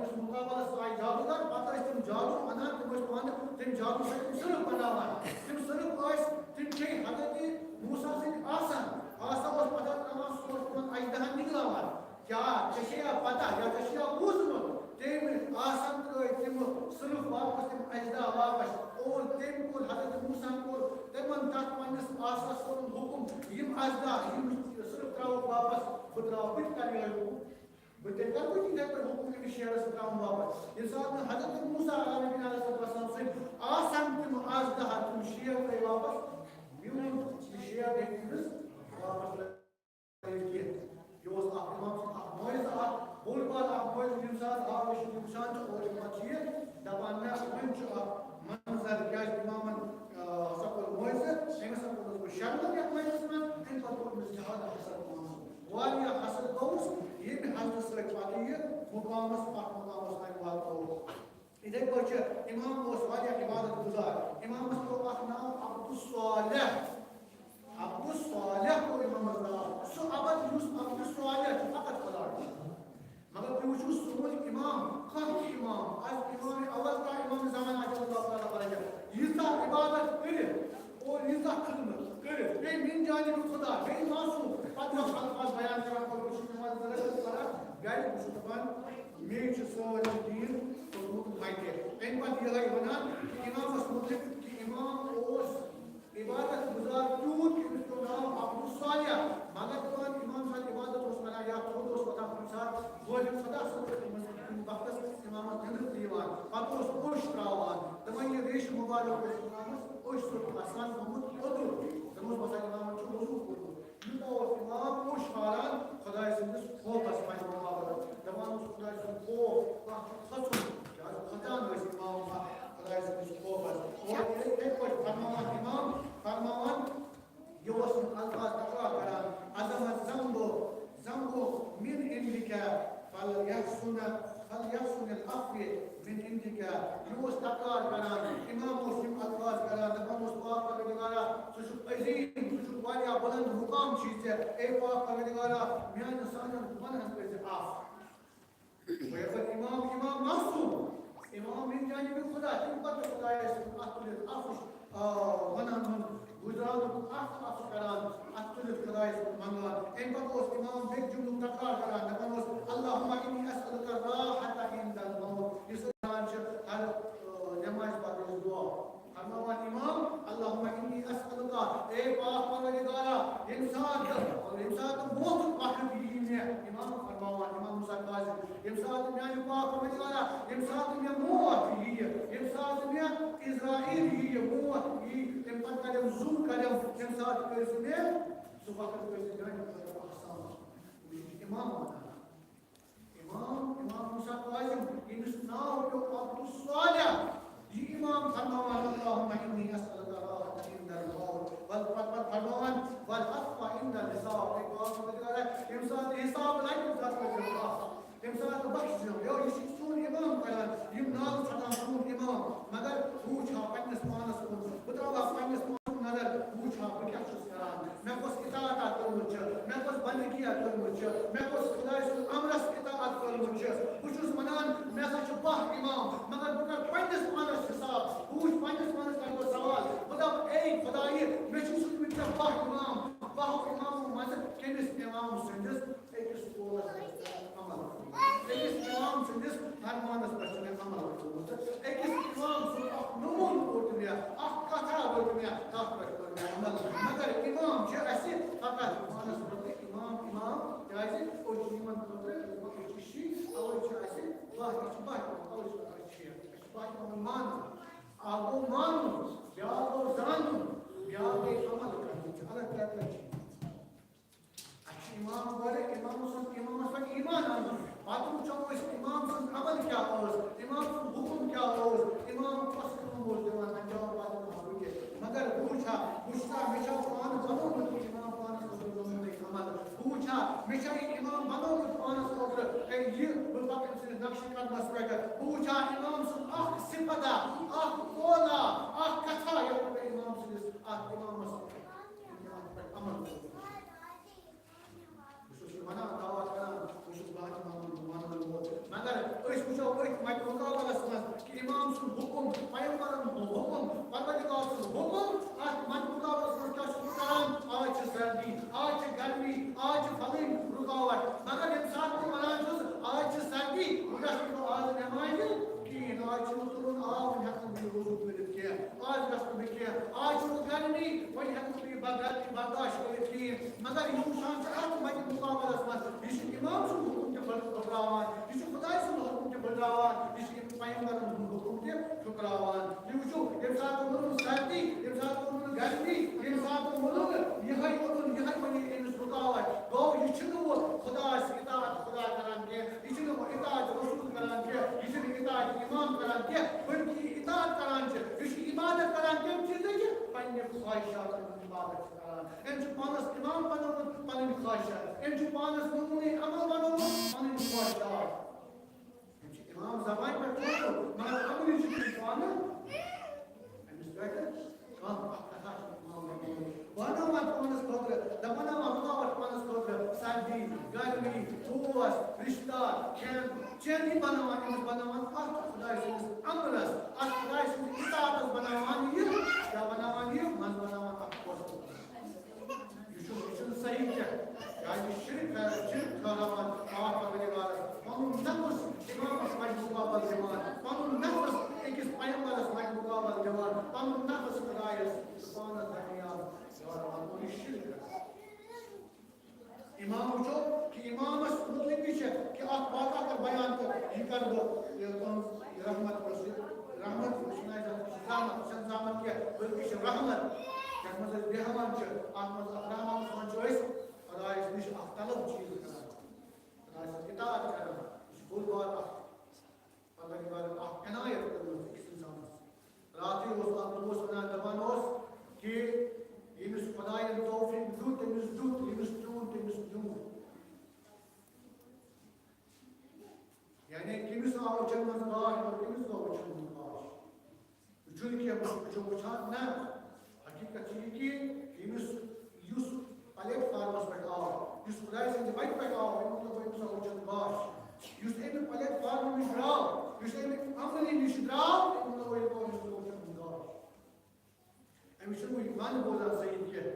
یُس مُقابلَس آیہِ جادوٗگر، پَتہٕ ٲسۍ تِم جادوٗ اَنان، تِم ٲسۍ پانہٕ تِم جادوٗ سۭتۍ تِم سٕرٛپھ بَناوان۔ تِم سٕرٛپھ ٲسۍ، تِم چھے حضرت موسیٰ سٕنٛدۍ آسان۔ آسان اوس پَتہٕ ترٛاوان، سُہ اوس تِمَن اَجدہَن نِگلاوان۔ کیٛاہ ژےٚ چھے یا پَتہ، یا ژےٚ چھُ یا بوٗزمُت؟ تٔمۍ آسان ترٛٲے تِم سٕرٛپھ واپَس، تِم اَجدہا واپَس۔ اور تٔمۍ کوٚر، حضرت موسیٰ ہَن کوٚر تِمَن تَتھ پنٛنِس آسَس کوٚرُن حُکُم، یِم اَجدہا، یِم سٕرٛپھ ترٛاوُکھ واپَس، بہٕ ترٛاوٕ، بہٕ تہِ کَرٕ یِہوٚے حُکُم۔ بہٕ تہِ کَرٕ بہٕ تہِ یِتھَے پٲٹھۍ حُکُم أمِس شیرَس ترٛاوُن واپَس۔ ییٚمہِ ساتہٕ نہٕ حضرت موسیٰ علیہ نبینا علیہ الصلوۃ والسلام سۭتۍ آسان تِم اَجدہا، تِم شیر ترٛٲے واپَس، میون یہِ شیر ہیٚکہِ أمِس واپَس ترٛٲوِتھ کینٛہہ۔ یہِ اوس اَکھ اِمام سُنٛد اَکھ معجزٕ، اَکھ بوٚڑ بار اَکھ معجزٕ، ییٚمہِ ساتہٕ آو أسۍ وٕچھان چھِ، اور یِوان چھِ یہِ دَپان، نہ، وۄنۍ چھُ اَکھ منظر، کیٛازِ اِمامَن، آ، ہسا کوٚر معجزٕ، أمِس ہسا کوٚرُس بہٕ شرمہٕ یَتھ مجلسہِ منٛز، اَمہِ پَتہٕ کوٚر أمِس زیادٕ حسد اِمامَس۔ واریاہ حسد گوٚوُس، ییٚمہِ حسدٕ سۭتۍ پَتہٕ یہِ مُقامَس، اَتھ مُقامَس تام واتنووُس۔ یِتھَے پٲٹھۍ چھُ اِمام اوس واریاہ عبادت گُزار۔ اِمامَس پیوٚو اَکھ ناو عبدالصالح۔ عبدالصالح گوٚو اِمامَس ناو۔ سُہ عبد یُس عبدالصالح چھُ، فقط خۄدا چھُ۔ مگر تُہۍ وٕچھِو سون اِمام، کانٛہہ تہِ اِمام، از اِمام اول تا اِمام زمان عجل اللہ تعالیٰ فرجہ، ییٖژاہ عبادت کٔرِتھ اور ییٖژاہ خدمت کٔرِتھ، بیٚیہِ من جانب خدا، بیٚیہِ معصوم، پتہٕ ما الفاظ بیان کران، پتہٕ وٕچھِو نماز ضرورت کران، گرِ وٕچھِو دپان، مے چھُ سورُے دیٖن توٚرمُت مَتہِ۔ تَمہِ پتہٕ یِہوٚے وَنان کہِ اِمامَس مُتعلِق کہِ اِمام اوس عبادت گزار تیوٗت کہِ أمِس پیوٚو ناو عبدالصالح۔ مگر دَپان اِمام صٲب عبادت اوس کران یا تھوٚد اوس وۄتھان کُنہِ ساتہٕ، گوٚو خۄدا صٲب اوس تِمن، تِم وقتس اِمامس نیٚنٛدٕر تہِ یِوان۔ پتہٕ اوس اوٚش تراوان۔ دَپان یہِ ریشہِ مُبارک اوس اِمامس اوٚش سۭتۍ آسان گوٚمُت اوٚدُر۔ تِم اوس باسان اِمامن چھُ وضوٗ کوٚرمُت۔ یوٗتاہ اوس اِمام اوٚش کھاران خۄداے سٕنٛدِس خوفس منٛز مُبارک۔ دَپان اوس خۄداے سُنٛد خوف، کانٛہہ چھُ کھۄژُن۔ کیٛازِ کھۄژان ٲسۍ اِمام خۄداے سٕنٛدِس خوفس۔ اور یِتھَے پٲٹھۍ فرماوان اِمام، فرماوان، یہِ اوس یِم الفاظ تکرار کران، عظمت ذنبو، ذنبو من عندک، فلیحسن، فلیحسن العفو من عندک۔ یہِ اوس تکرار کران، اِمام اوس یِم الفاظ کران، دَپان اوس، پاک پروردگارا، ژٕ چھُکھ عظیٖم، ژٕ چھُکھ واریاہ بُلند مُقام چھُے ژےٚ، اے پاک پروردگارا، میٛانٮ۪ن سانٮ۪ن گۄناہن کٔرۍ زِ عفو۔ گویا گوٚو اِمام، اِمام معصوم، اِمام من جانب خدا، تَمہِ پتہٕ خۄدایَس کُن اَتھٕ تُلِتھ عفوٕچ، آ، وَنان ہُنٛد گُزارنُک عفو، عفو کران، اَتھٕ تُلِتھ خۄدایَس کُن منٛگان۔ اَمہِ پتہٕ اوس اِمام بیٚکہِ جملُک تکرار کران، دَپان اوس، اللہم انی اسألک الراحة عند الموت۔ یُس کران چھِ ہر، آ، نمازِ پتہٕ یُس دعا۔ فرماوان اِمام، اللہم انی اسألک، اے پاک پروردگارا، ییٚمہِ ساتہٕ، ییٚمہِ ساتہٕ موتُک وقت یی مےٚ، اِمام فرماوان، اِمام موسیٰ کاظم، ییٚمہِ ساتہٕ میٛانہِ پاک پروردگارا، ییٚمہِ ساتہٕ مےٚ موت یِیہِ، ییٚمہِ ساتہٕ مےٚ عزرائیل یِیہِ، موت یِیہِ، تَمہِ پتہٕ کَرٮ۪م زُو کَرٮ۪م، تَمہِ ساتہٕ کٔرۍ زِ مےٚ سُہ وقت کٔرۍ زِ میٛانہِ خٲطرٕ آسان۔ یہِ چھُ اِمام وَنان۔ اِمام، اِمام موسیٰ کاظم، ییٚمِس ناو پیوٚو عبدالصالح، یہِ اِمام فرماوان، اللہم انی اسألک الراحة عند الموت، وال-، پتہٕ، پتہٕ فرماوان، والعفو عند الحساب، اے پاک پروردگارا، ییٚمہِ ساتہٕ حساب لگہِ، تَتھ منٛز دِم عفو، ییٚمہِ ساتہٕ بخش دِم، یو، یہِ چھُ سون اِمام کران، یِم ناو چھُ ژھۄٹان سون اِمام، مگر بہٕ وٕچھٕ ہا پننِس پانس کُن، بہٕ ترٛاوٕ ہا پننِس پانس کُن نظر، بہٕ وٕچھٕ ہا بہٕ کیٛاہ چھُس کران۔ مےٚ کۄس اطاعت اَتھ کٔرمٕژ چھِ، مےٚ کۄس بندگی اَتھ کٔرمٕژ چھِ، مےٚ کۄس خۄداے سٕنٛز امرس اطاعت کٔرمٕژ چھِ۔ بہٕ چھُس وَنان، مےٚ ہسا چھِ باہ اِمام، مگر بہٕ کَرٕ پنٛنِس پانَس حِساب۔ بہٕ وٕچھٕ پنٛنِس پانَس، کَرٕ بہٕ سوال۔ بہٕ دَپہٕ، اے خۄدایہِ، مےٚ چھُ سوٗزمٕتۍ ژےٚ باہ اِمام، باہو اِمامو منٛزٕ کٔمِس اِمام سٕنٛدِس أکِس قولس پٮ۪ٹھ عمل کوٚرمُت۔ أکِس اِمام سٕنٛدِس فرمانس پٮ۪ٹھ چھُ مےٚ عمل کوٚرمُت۔ أکِس اِمام سُنٛد اکھ نموٗنہٕ کوٚر مےٚ، اکھ کتھا رٔٹ مےٚ، تتھ پٮ۪ٹھ کوٚر مےٚ عمل۔ مگر اِمام چھِ اَسہِ فقط پانس مُتعلق اِمام، اِمام، کیٛازِ أسۍ چھِ یِمن خٲطرٕ، أسۍ چھِ شیٖعہ، اوے چھِ اَسہِ باہ، اَسہِ چھِ باہ اِمام، اوے چھِ اَسہِ شیٖعہ، اَسہِ چھِ باہ اِمام مانُن۔ اکھ گوٚو مانُن، بیٛاکھ گوٚو زانُن، بیٛاکھ گٔے عمل کرُن، یہِ چھُ الگ کیٹگری۔ اَسہِ چھُ اِمام گۄڈٕ، اِمام سُنٛد، اِمامَس پٮ۪ٹھ ایٖمان اَنُن۔ پَتہٕ وٕچھو أسۍ اِمام سٕنٛز عمل کیٛاہ ٲس، اِمام سُنٛد حُکُم کیٛاہ اوس، اِمام کۄس کٲم اوس دِوان اَنجام، پَتہٕ وٕچھو یہِ۔ مگر بہٕ وٕچھا، بہٕ چھُسا، مےٚ چھا پانہٕ بنومُت اِمام پانَس خٲطرٕ بنومُت عمل؟ بہٕ وٕچھا، مےٚ چھا یہِ اِمام بنومُت پانَس خٲطرٕ، اے، یہِ بہٕ پَکہٕ أمۍ سٕنٛدِس نقشہِ قدمَس پٮ۪ٹھ؟ بہٕ وٕچھا اِمام سُنٛد اکھ صفتا، اکھ قولا، اکھ کتھا، یَتھ پٮ۪ٹھ اِمام سٕنٛدِس، اَتھ اِمامَس عمل کوٚر۔ بہٕ چھُس یہِ وَنان، دعوت کران، بہٕ چھُس باقی معاملہٕ وَنان وول۔ مگر أسۍ وٕچھو، نمازِ کِہیٖنۍ۔ آز چھُنہٕ تُلُن آب، وۄنۍ ہٮ۪کہٕ نہٕ بہٕ یہِ وضوٗ کٔرِتھ کینٛہہ۔ آز گژھٕ نہٕ بہٕ کینٛہہ۔ آز چھُ گرمی، وۄنۍ ہٮ۪کہٕ نہٕ بہٕ یہِ بغٲر برداشت کٔرِتھ کِہیٖنۍ۔ مگر یہِ وٕچھان چھُ اَتھ مَدِ مُقابلَس منٛز، یہِ چھُ اِمام سُنٛد حُکُم تہِ بٔڑ-، بٔڑراوان، یہِ چھُ خۄداے سُنٛد حُکُم تہِ بٔڑراوان، یہِ چھُ پیغمبرَن ہُنٛد حُکُم تہِ ٹھُکراوان۔ یہِ وٕچھِو، ییٚمہِ ساتہٕ ووٚنُن سردی، ییٚمہِ ساتہٕ ووٚنُن گرمی، ییٚمہِ ساتہٕ ووٚنُن یِہوٚے، ووٚنُن یِہوٚے، وَنہِ أمِس رُکاوَٹھ۔ گوٚو، یہِ چھُنہٕ وۄنۍ خۄدایَس اطاعت خۄدا کران کینٛہہ، یہِ چھُنہٕ وۄنۍ اطاعت رسول کران کینٛہہ، یہِ چھُنہٕ اطاعت امام کران کینٛہہ، بلکہِ یہِ اطاعت کران چھِ، یہِ چھُ عبادت کران کَمہِ چیٖزٕچ؟ پننہِ خواہشاتَن ہٕنٛز عبادت چھِ کران۔ أمۍ چھُ پانَس امام بنومُت پنٕنۍ خواہشات، أمۍ چھُ پانَس نموٗنَے عمل بنومُت پنٕنۍ خواہشات۔ أمۍ چھُ امام زبانہِ پٮ۪ٹھ چھُ، مگر عملی چھُ تٔمِس پانہٕ أمِس پٮ۪ٹھ کانٛہہ اکھ کتھا چھُ امام بنومُت۔ بناوان پانَس خٲطرٕ، دَپان، دَپان، رُکاوَٹھ پانَس خٲطرٕ، سردی، گرمی، دوس، رشتہٕ دار، کھٮ۪ن، چٮ۪ن، یہِ بناوان، أمِس بناوان اَتھ خۄداے سٕنٛدِس امرس، اَتھ خۄداے سٕنٛدِس اطاعتس بناوان یہِ، کیٛاہ بناوان یہِ؟ منٛز بناوان اَتھ فٲصلہٕ۔ یہِ چھُ، یہِ چھُنہٕ صحیح کینٛہہ۔ کیٛازِ شرک کران، شرک ٹھہراوان پاک پروردگارس، پنُن نفس امامس مَدِ مُقابل دِوان، پنُن نفس أکِس پیغمبرس مَدِ مُقابل دِوان، پنُن نفس خۄدایس تہٕ پانس درمیان دوران، گوٚو یہِ شرک کران۔ امام وٕچھو کہِ امامس مُتعلق تہِ چھِ کہِ اکھ واقعہ کر بیان تہٕ یہِ کرٕ بہٕ، یہِ تُہنٛز رحمت، یۄس یہِ رحمت، یہِ چھُنہٕ اَسہِ زحمت، یہِ چھَنہٕ زحمت کینٛہہ، بلکہِ یہِ چھِ رحمت۔ یَتھ منٛز أسۍ بیٚہوان چھِ، اَتھ منٛز اَتھ رحمتس منٛز چھِ أسۍ خۄدایس نِش اکھ طلب چیٖز کران، خۄدایہِ سٕنٛز اطاعت کران۔ یہِ چھُ بوٚڑ بار اکھ پروردگارن اکھ عنایت کٔرمٕژ أکِس انسانس۔ راتھٕے اوس اکھ دوس ونان، دپان اوس کہِ ییٚمِس خۄداین توفیٖق دیُت، تٔمِس دیُت، ییٚمِس نیوٗن، تٔمِس نیوٗن۔ یعنی کٔمِس آو أچھن منٛز گاش اور کٔمِس گوٚو أچھن منٛز گاش؟ یہِ چھُنہٕ کینٛہہ، بہٕ چھُس وٕچھان، نہ، حقیٖقت چھِ یہِ کہِ ییٚمِس، یُس پلیٹ فارمس پٮ۪ٹھ آو، یُس خۄداے سٕنٛدِ وتہِ پٮ۪ٹھ آو، أمۍ ووٚن، دوٚپُن، أمِس آو أچھن گاش۔ یُس اَمہِ پلیٹ فارمہٕ نِش درٛاو، یُس اَمہِ عملہِ نِش درٛاو، أمۍ ووٚن، أمِس آو أچھن گاش۔ أمِس چھُنہٕ وٕنہِ کَن بوزان صحیح کینٛہہ،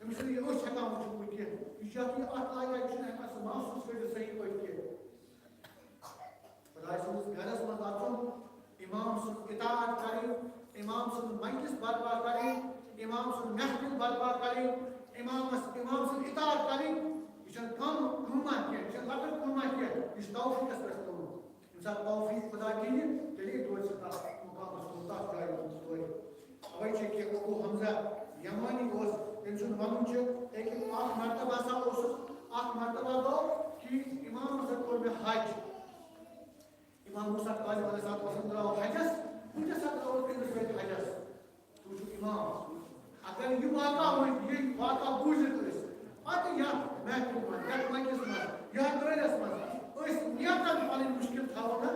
أمِس چھُنہٕ یہِ أچھ ہٮ۪کان وٕچھِتھ وٕنہِ کینٛہہ، یہِ چھُ یَتھ، یہِ اَتھ لایق، یہِ چھُنہٕ ہٮ۪کان سُہ محسوٗس کٔرِتھ صحیح پٲٹھۍ کینٛہہ۔ خۄداے سٕنٛدِس گرس منٛز اژُن، امام سٕنٛز اطاعت کرٕنۍ، امام سٕنٛز مجلس برپا کرٕنۍ، امام سٕنٛز محفل برپا کرٕنۍ، امامس، امام سٕنٛز اطاعت کرٕنۍ، یہِ چھَنہٕ کم کٲمہ کینٛہہ، یہِ چھَنہٕ لۄکٕٹ کٲمہ کینٛہہ، یہِ چھُ توفیٖقس پٮ۪ٹھ تھوٚومُت۔ ییٚمہِ ساتہٕ توفیٖق خۄدا دِیہِ، تیٚلے واتہِ سُہ تَتھ مُقامس کُن، تَتھ جایہِ کُن سُہ واتہِ۔ اوے چھِ کہِ ابو حمزہ یمانی اوس، تٔمۍ سُنٛد وَنُن چھُ، أکِس اکھ مرتبہ ہسا اوسُس، اکھ مرتبہ گوٚو کہِ امام ہسا کوٚر مےٚ حج۔ امام موسیٰ کاظم علیہ الصلوۃ والسلام درٛاو حجس، بہٕ تہِ ہسا درٛاوُس تٔمِس سۭتۍ حجس۔ تُہۍ چھِو امام۔ اگر یہِ واقعہ وۄنۍ، یہِ واقعہ بوٗزِتھ أسۍ پتہٕ یتھ محفلہِ منٛز، یتھ مجلسہِ منٛز، یتھ دٲیرس منٛز أسۍ نیتن پنٕنۍ مُشکل تھاوو نہ،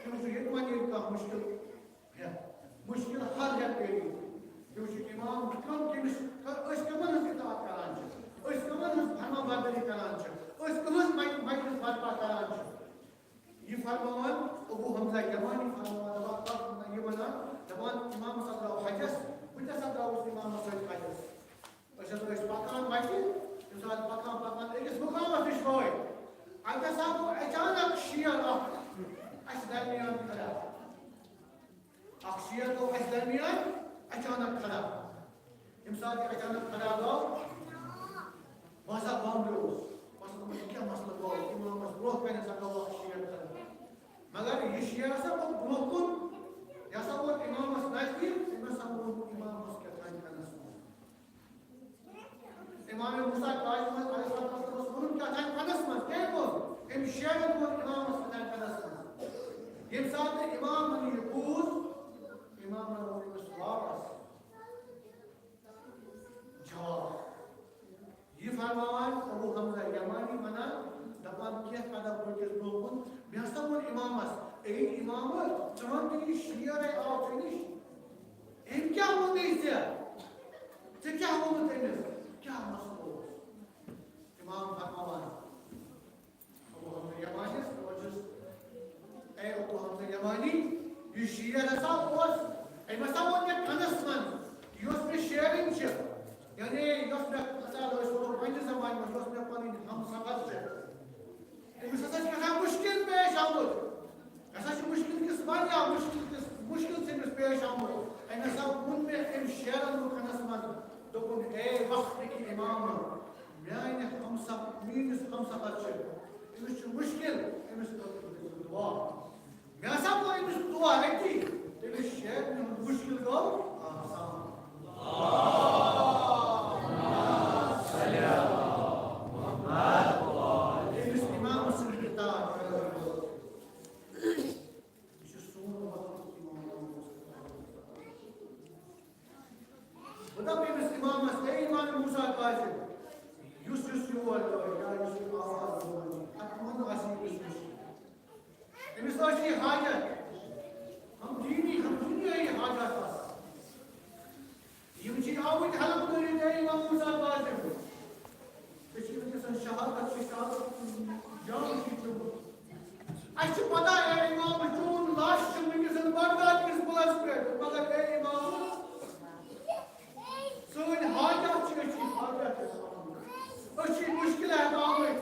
تٔمِس چھُ ییٚتہِ وۄنۍ ییٚتہِ کانٛہہ مُشکل ہٮ۪تھ، مُشکل حل ہٮ۪تھ پیٚیہِ۔ تٔمِس چھُ امام کم، کٔمِس، أسۍ کٕمن ہٕنٛز اطاعت کران چھِ، أسۍ کٕمن ہٕنٛز فرما بردٲری کران چھِ، أسۍ کٕہٕنٛز مج-، مجلس برپا کران چھِ۔ یہِ فرماوان ابو حمزہ یمانی فرماوان، دپان، تتھ منٛز یہِ ونان، دپان، امام صٲب درٛاو حجس، بہٕ تہِ ہسا درٛاوُس امامس سۭتۍ حجس۔ أسۍ ہسا ٲسۍ پکان وتہِ، تمہِ ساتہٕ پکان پکان أکِس مقامس نِش وٲتۍ۔ اتہِ ہسا گوٚو اچانک شیر اکھ اسہِ درمیان کھڑا۔ اکھ شیر گوٚو اسہِ درمیان اچانک کھڑا۔ ییٚمہِ ساتہٕ یہِ اچانک کھڑا گوٚو، بہٕ ہسا بامبریوس۔ بہٕ ہسا دوٚپُس، یہِ کیٛاہ مسلہٕ گوٚو؟ امامس برونٛہہ کنہِ ہسا گوٚو اکھ شیر کھڑا۔ مگر یہِ شیر ہسا گوٚو برونٛہہ کُن، یہِ ہسا ووت امامس نزدیٖک، أمۍ ہسا ووٚن امامس کیٛاہ تام کنس منٛز۔ امام موسیٰ کاظم علیہ الصلوۃ والسلام اوس ووٚنمُت کیٛاہ تام کنس منٛز، کٔمۍ ووٚن؟ أمۍ شیرن ووٚن امامس کیٛاہ تام کنس منٛز۔ ییٚمہِ ساتہٕ امامن یہِ بوٗز، امامن ووٚن أمِس واپس جواب۔ یہِ فرماوان ابو حمزہ یمانی ونان، دپان، کینٛہہ قدم پٔکِس برونٛہہ کُن، مےٚ ہسا ووٚن امامس، اے امام، ژٕ وَن تہٕ، یہِ شیر ہے آو ژےٚ نِش، أمۍ کیٛاہ ووٚنُے ژےٚ؟ ژےٚ کیٛاہ ووٚنُتھ أمِس؟ کیٛاہ مسلہٕ اوس؟ امام فرماوان، ابو حمزہ یمانیس، دپان چھُس، اے ابو حمزہ یمانی، یہِ شیر ہسا اوس، أمۍ ہسا ووٚن مےٚ کنس منٛز، یۄس مےٚ شیرٕنۍ چھِ، یعنی یۄس مےٚ، مثال أسۍ وَنو پننہِ زمانہِ منٛز، یۄس مےٚ پنٕنۍ ہمسفر چھِ، أمِس ہسا چھِ کیٛاہ تام مُشکِل پیش آمُت۔ ہسا چھُ مُشکِل کِس واریاہ مُشکِل کِس مُشکِل چھُ أمِس پیش آمُت۔ أمۍ ہسا ووٚن مےٚ أمۍ شیرن لُکن منٛز، دوٚپُن، اے وقتٕکۍ اِمام، میانہِ ہمسا میٲنِس ہمسفر چھِ، أمِس چھُ مُشکِل، أمِس خٲطرٕ کٔرِو دُعا۔ مےٚ ہسا کوٚر أمِس دُعا أتی، تٔمِس شیرنہِ ہُنٛد مُشکِل گوٚو آسان۔ أمِس اِمام سٕنٛدِ کِتاب۔ یہِ چھُ سون وقت۔ بہٕ دَپہٕ أمِس اِمامَس، اے اِمام موسیٰ کاظم، یُس یُس یور یِوان یا یُس یہِ آواز بوزان چھُ، اَتھ منٛز آسہِ أمِس مُشکِل۔ أمِس آسہِ یہِ حاجت، ہم دینی، ہم دُنیاہی حاجت آسہِ۔ یِم چھِ آمٕتۍ ہٮ۪لپ کٔرِتھ، اے اِمام موسیٰ کاظم۔ أسۍ چھِ وٕنکیٚس شہادت، چھِ شہادت جام چھِ چوٚمُت۔ اَسہِ چھِ پتہ، اے اِمام، چون لاش چھُ وٕنکیٚس بغداد کِس پُلس پٮ۪ٹھ، مگر اے اِمام، سٲنۍ حاجت چھِ، أسۍ چھِ حاجت، أسۍ چھِ مُشکِل ہٮ۪تھ آمٕتۍ۔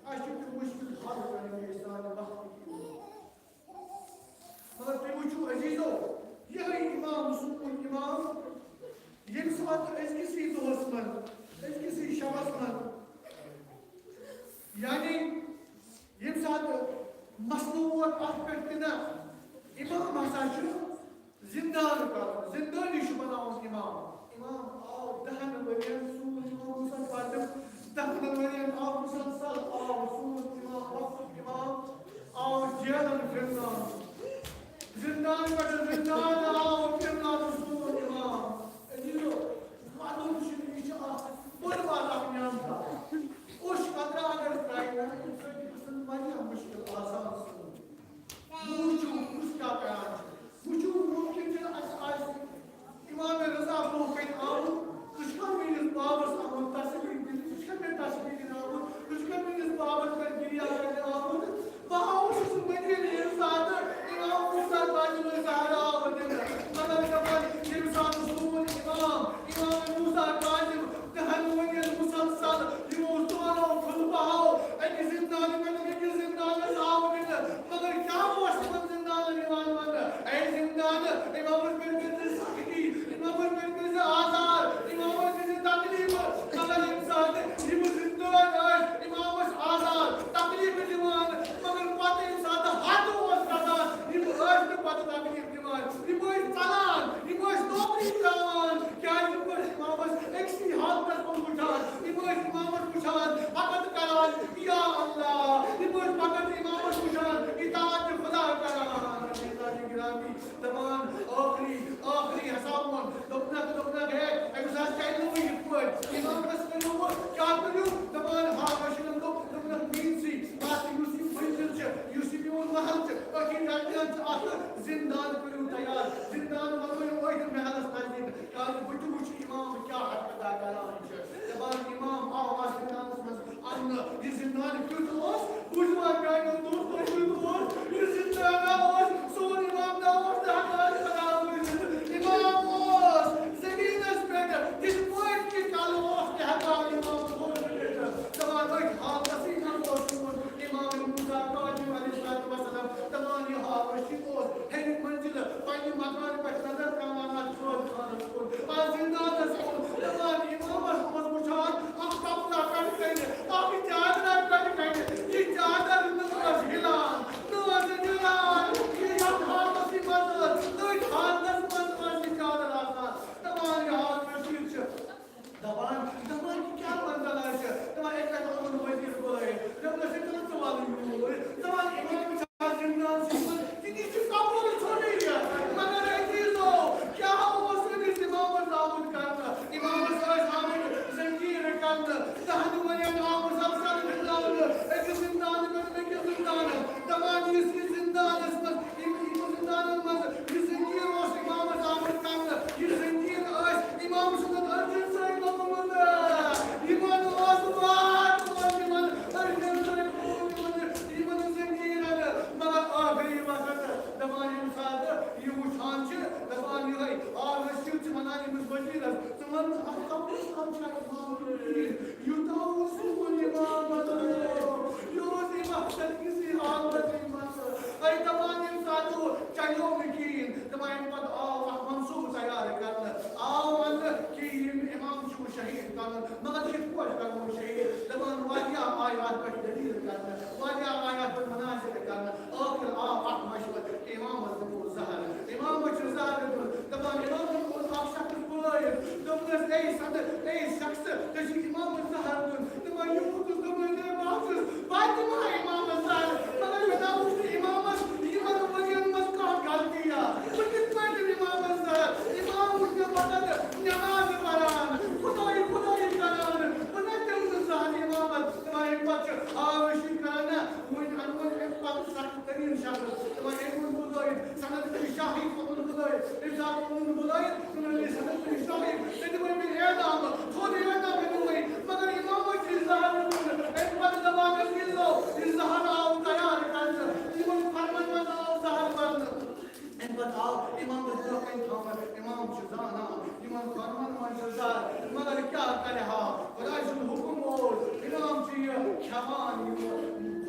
اَسہِ چھِ تِم مُشکِل حل کَرٕنۍ، أسۍ سانہِ وقتٕکۍ۔ مگر تُہۍ وٕچھِو عزیٖزو، یِہوٚے اِمام، سون اِمام، ییٚمہِ ساتہٕ أزکِسٕے دۄہَس منٛز، أزکِسٕے شَبَس منٛز، یعنی ییٚمہِ ساتہٕ مسلہٕ ووت اَتھ پٮ۪ٹھ کہِ نہ، اِمام ہسا چھُ زِندان کَرُن، زِندٲنی چھُ بَناوُن اِمام۔ اِمام آو دَہَن ؤرِین، سون اِمام حسن فاطم، دَہَن ؤرِین آو مُسلسل، آو سون اِمام، وقتُک اِمام، آو جیلَن پھِرناونہٕ۔ زِندان پٮ۪ٹھ زِندان آو پھِرناونہٕ سون اِمام۔ عزیٖزو، وَنُن چھُ، یہِ چھُ اَکھ بٔڑ بار اَکھ نعمت۔ اوٚش قطرٕ اگر ترٛایہِ نہ، اَمہِ سۭتۍ چھُ گژھان واریاہ مُشکِل آسان سون۔ وۄنۍ وٕچھِو، کُس کیٛاہ کران چھُ۔ وٕچھِو، مُمکِن چھُ اَسہِ آسہِ اِمام رضا برٛونٛہہ کَنہِ آمُت، سُہ چھُ میٛٲنِس بابَس آمُت تسلی دِنہِ، سُہ چھُ مےٚ تسلی دِنہِ آمُت، سُہ چھُ میٛٲنِس بابَس پٮ۪ٹھ گِریہ کرنہِ آمُت۔ بہٕ آوُس سُہ مدیٖنہٕ ییٚمہِ ساتہٕ اِمام موسیٰ کاظم الظہر آو دِنہٕ۔ مگر دَپان، ییٚمہِ ساتہٕ سون اِمام، اِمام موسیٰ کاظم، دَہَن ؤرِین مُسلسل یِمو ژورو خُلفاہو اَکہِ زِندانہٕ پٮ۪ٹھ بیٚکِس زِندانَس آو نِنہٕ۔ مگر کیٛاہ اوس یِمَن زِندانَن یِوان وَننہٕ؟ اے زِندانہٕ، اِمامَس پٮ۪ٹھ گٔے ژےٚ سختی، اِمامَس پٮ۪ٹھ گٔے ژےٚ آزار، اِمامَس دِژ ژےٚ تکلیٖف۔ مگر ییٚمہِ ساتہٕ یِم زِندان ٲسۍ، اِمامَس آزار، تکلیٖف دِوان، مگر پَتہٕ ییٚمہِ ساتہٕ حد اوس گژھان، یِم ٲسۍ نہٕ پَتہٕ تکلیٖف دِوان۔ یِم ٲسۍ ژَلان، یِم ٲسۍ نوکری ترٛاوان، کیٛازِ یِم ٲسۍ اِمامَس أکسٕے حالتَس منٛز وٕچھان، یِم ٲسۍ اِمامَس وٕچھان، فقط کران، یا اللہ، یِم ٲسۍ فقط اِمامَس وٕچھان، اطاعت خدا کران۔ عزیزان گرامی، دَپان، ٲخری، ٲخری ہسا ووٚن، دوٚپنَکھ، دوٚپنَکھ، ہے، أمِس حظ چَلہِ نہٕ وۄنۍ یِتھ پٲٹھۍ۔ اِمامَس کٔرِو وۄنۍ، کیٛاہ کٔرِو؟ دَپان، ہا، راشدَن دوٚپ، دوٚپنَکھ، میٛٲنۍ سی، اَتھ یُس یہِ منزل چھِ، یُس یہِ میون محل چھِ، أتھی درمیان چھِ اَکھ زِندان، کٔرِو تیار۔ زِندان وَنو یہِ أتھۍ محلَس نزدیٖک، کیٛازِ بہٕ تہِ وٕچھِ اِمام کیٛاہ حرکتہ کران چھِ۔ دَپان، اِمام آو اَتھ زِندانَس منٛز اَننہٕ۔ یہِ زِندان کیُتھ اوس؟ بوٗزوا میٛانیو دوستو، کیُتھ اوس؟ یہِ زِندان اوس، سون اِمام نہ اوس نہٕ ہٮ۪کان کھڑا روٗزِتھ۔ اِمام اوس زٔمیٖنَس پٮ۪ٹھ، یِتھ پٲٹھۍ کہِ کَلہٕ اوس نہٕ ہٮ۪کان اِمام تھوٚد کٔرِتھ۔ دَپان، أتھۍ حالتَسٕے منٛز اوس سون اِمام موسیٰ کاظم علیہ الصلوۃ والسلام۔ دَپان، یہِ حال رشیٖد اوس ہیٚرِ منزلہِ پننہِ مکانہٕ پٮ۪ٹھ نظر ترٛاوان اَتھ قٲد خانَس کُن، اَتھ زِندانَس کُن۔ دَپان، اِمامَس اوس وٕچھان اَکھ کپڑا پٮ۪ٹھ کَنہِ، اَکھ چادرا پٮ۪ٹھ کَنہِ۔ یہِ چادر نہٕ ٲس ہِلان، نہٕ ٲس ہِلان۔ یہِ یَتھ حالتَسٕے منٛز ٲس، أتھۍ حالتَس منٛز ٲس یہِ چادر آسان۔ دَپان، یہِ حال رشیٖد چھِ۔ دَپان، دَپان، یہِ کیٛاہ منزل آسہِ؟ دَپان، اَکہِ لَٹہِ اوٚنُن وزیٖر بُلٲیِتھ۔ دوٚپنَس، ہے، ژٕ وَلہٕ یور۔ دَپان، یِمَن وٕچھان زِندان چھِ یِمَن، یہِ تہِ چھِ قبوٗل ژھوٚٹٕے یَتھ۔ مگر عزیٖزو، کیٛاہ اوس أمِس اِمامَس آمُت کرنہٕ؟ اِمامَس ٲسۍ آمٕتۍ زنجیٖر کرنہٕ۔ دَہَن ؤرِین آو مُسلسل گِنٛدناونہٕ، أکِس زِندانہٕ پٮ۪ٹھ بیٚکِس زِندانہٕ۔ دَپان، یُس یہِ زِندانَس منٛز، یِم، یِم زِندانَن منٛز یہِ زنجیٖر اوس اِمامَس آمُت کرنہٕ، یہِ زنجیٖر ٲسۍ اِمام سٕنٛدٮ۪ن أچھن سۭتۍ لوٚگمُت۔ یِمَن اوس وات ووت یِمَن أچھن سۭتۍ لوٚگمُت یِمَن، یِمَن زنجیٖرَن۔ مگر ٲخری وقت دَپان، ییٚمہِ ساتہٕ یہِ وٕچھان چھِ، دَپان، یِہوٚے آو رشیٖد چھِ وَنان أمِس وزیٖرَس، ژٕ وَن، اَتھ کَمرَس منٛز چھا اِمام رشیٖد؟ یوٗتاہ اوس سون اِمام بدل۔ یہِ اوس اَمہِ وقتہٕ کِسٕے اے دَپان، ییٚمہِ ساتہٕ ہُہ چلیو نہٕ کِہیٖنۍ، دَپان، اَمہِ پَتہٕ آو اَکھ منصوٗبہٕ تیار کرنہٕ، آو وَننہٕ کہِ یِم اِمام چھُ شہیٖد کرُن، مگر کِتھ پٲٹھۍ کرون شہیٖد؟ دَپان، واریاہ آیہِ اَتھ پٮ۪ٹھ دٔلیٖل کرنہٕ، واریاہ آیہِ اَتھ پٮ۪ٹھ مناظرٕ کرنہٕ، ٲخٕر آو اَکھ مَشوَرٕ کہِ اِمامَس دِمو زَہر۔ اِمامَس چھُ زَہر دیُن۔ دَپان، اِمامَن اوس اَکھ شخص پٲرِتھ۔ دوٚپنَس، اے صدر، اے شخص، ژےٚ چھُے اِمامَس زَہر دیُن۔ دَپان، یوٗت اوس دوٚپمُت، ہے، بہٕ ہا چھُس، بہٕ تہِ دِمہٕ ہا اِمامَس زَہر۔ مگر مےٚ نہ وُچھ نہٕ اِمامَس یِمَن ؤرِیَن منٛز کانٛہہ غلطی یا بہٕ کِتھ پٲٹھۍ دِمہٕ اِمامَس زَہر؟ اِمام وُچھ مےٚ پَتہٕ نٮ۪مازٕ پَران، خۄداے، خۄداے کَران۔ بہٕ نہ دِمہٕ نہٕ زَہر اِمامَس۔ دَپان، اَمہِ پَتہٕ چھُ آوٕشی کَران نا، وۄنۍ اَنہٕ وۄنۍ اَمہِ پَتہٕ سخت تریٖن شخص۔ دَپان، أمۍ ووٚن بُلٲیِتھ، سند تٔمِس شاہی ووٚنُن بُلٲیِتھ، أمۍ ساتہٕ ووٚنُن بُلٲیِتھ، ووٚنُن، أمِس سند تٔمِس شاہی، تٔمۍ ووٚن، مےٚ اعلان، تھوٚد اعلان مےٚ ووٚن، مگر اِمامَس چھِ زَہر ووٚنمُت۔ اَمہِ پَتہٕ دَپان، أسۍ ییٖزیو، یہِ زَہر آو تیار کرنہٕ، یِمَن فرمَن منٛز آو زَہر بَرنہٕ۔ اَمہِ پَتہٕ آو اِمامَس برٛونٛہہ کَنہِ تھاونہٕ، اِمام چھُ زانان، یِمَن فرمَن منٛز چھُ زَہر، مگر کیٛاہ کَرِ ہا؟ خۄداے سُنٛد حُکُم اوس، اِمام چھُ یہِ کھٮ۪وان، یہِ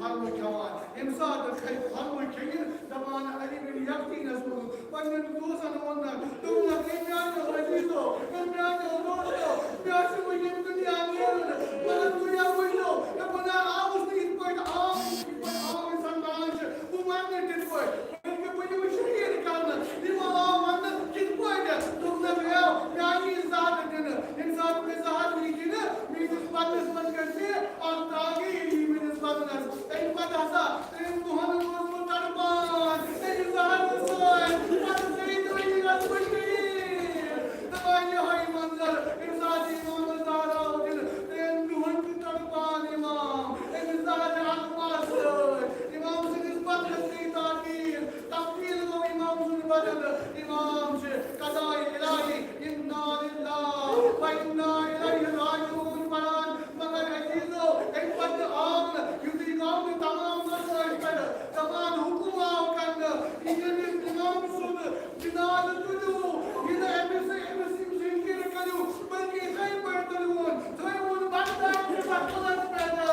خۄرمہٕ کھٮ۪وان۔ ییٚمہِ ساتہٕ کھَ-، خۄرمہٕ کھیٚیہِ، دَپان علی بن یقطینَس ووٚنُن، پنٛنٮ۪ن دوستَن ووٚننَکھ، دوٚپنَکھ، "ہے میٛانیو عزیٖزو، ہے میٛانیو دوستو، مےٚ حظ چھُ وۄنۍ ییٚمہِ دُنیا نیرُن، مگر تُہۍ ہا ؤنِو، ہے بہٕ نہ آوُس نہٕ یِتھ پٲٹھۍ عام، یِتھ پٲٹھۍ عام اِنسان وَنان چھِ، بہٕ وَنہٕ نہٕ تِتھ پٲٹھۍ۔" بلکہِ بہٕ یِمہٕ شہیٖد کرنہٕ، یِمو آو وننہٕ کِتھ پٲٹھۍ؟ دوٚپنکھ، ہے، مےٚ آیہِ یہِ زہر دِنہٕ۔ ییٚمہِ ساتہٕ مےٚ زہر یی دِنہٕ، میٲنِس بدنس منٛز گژھِ اکھ تاغیر یی میٲنِس بدنس۔ تَمہِ پتہٕ ہسا ترٛٮ۪ن دۄہن روٗدُس بہٕ تڑپان، تَمہِ زہرٕ سۭتۍ۔ پتہٕ ژیٚیہِ دۄہہِ گژھٕ بہٕ شہیٖد۔ دَپان، یِہوٚے منظر، ییٚمہِ ساتہٕ اِمامس زہر آو دِنہٕ، ترٛٮ۪ن دۄہن چھُ تڑپان اِمام، أمِس زہرِ اخبار سۭتۍ۔ اِمام سٕنٛدِس بدنس گٔے تاغیر۔ تبدیل گوٚو اِمام سُنٛد بدن۔ اِمام چھِ قضائے الٰہی، انا للہ و انا الیہ راجعون پران۔ مگر عزیزو، اَمہِ پتہٕ آو نہٕ، یُتھُے گوٚو نہٕ تمام مسٲیل پٮ۪ٹھ، دپان حُکُم آو کرنہٕ، یہِ ییٚمِس اِمام سُنٛد جنازٕ تُلِو، یہِ نہٕ أمِس، أمِس یِم زِنجیٖر کٔرِو، بلکہِ یِتھَے پٲٹھۍ تُلِوُن، تھٲیوُن بغداد کِس اَتھٕ تلس پٮ۪ٹھ۔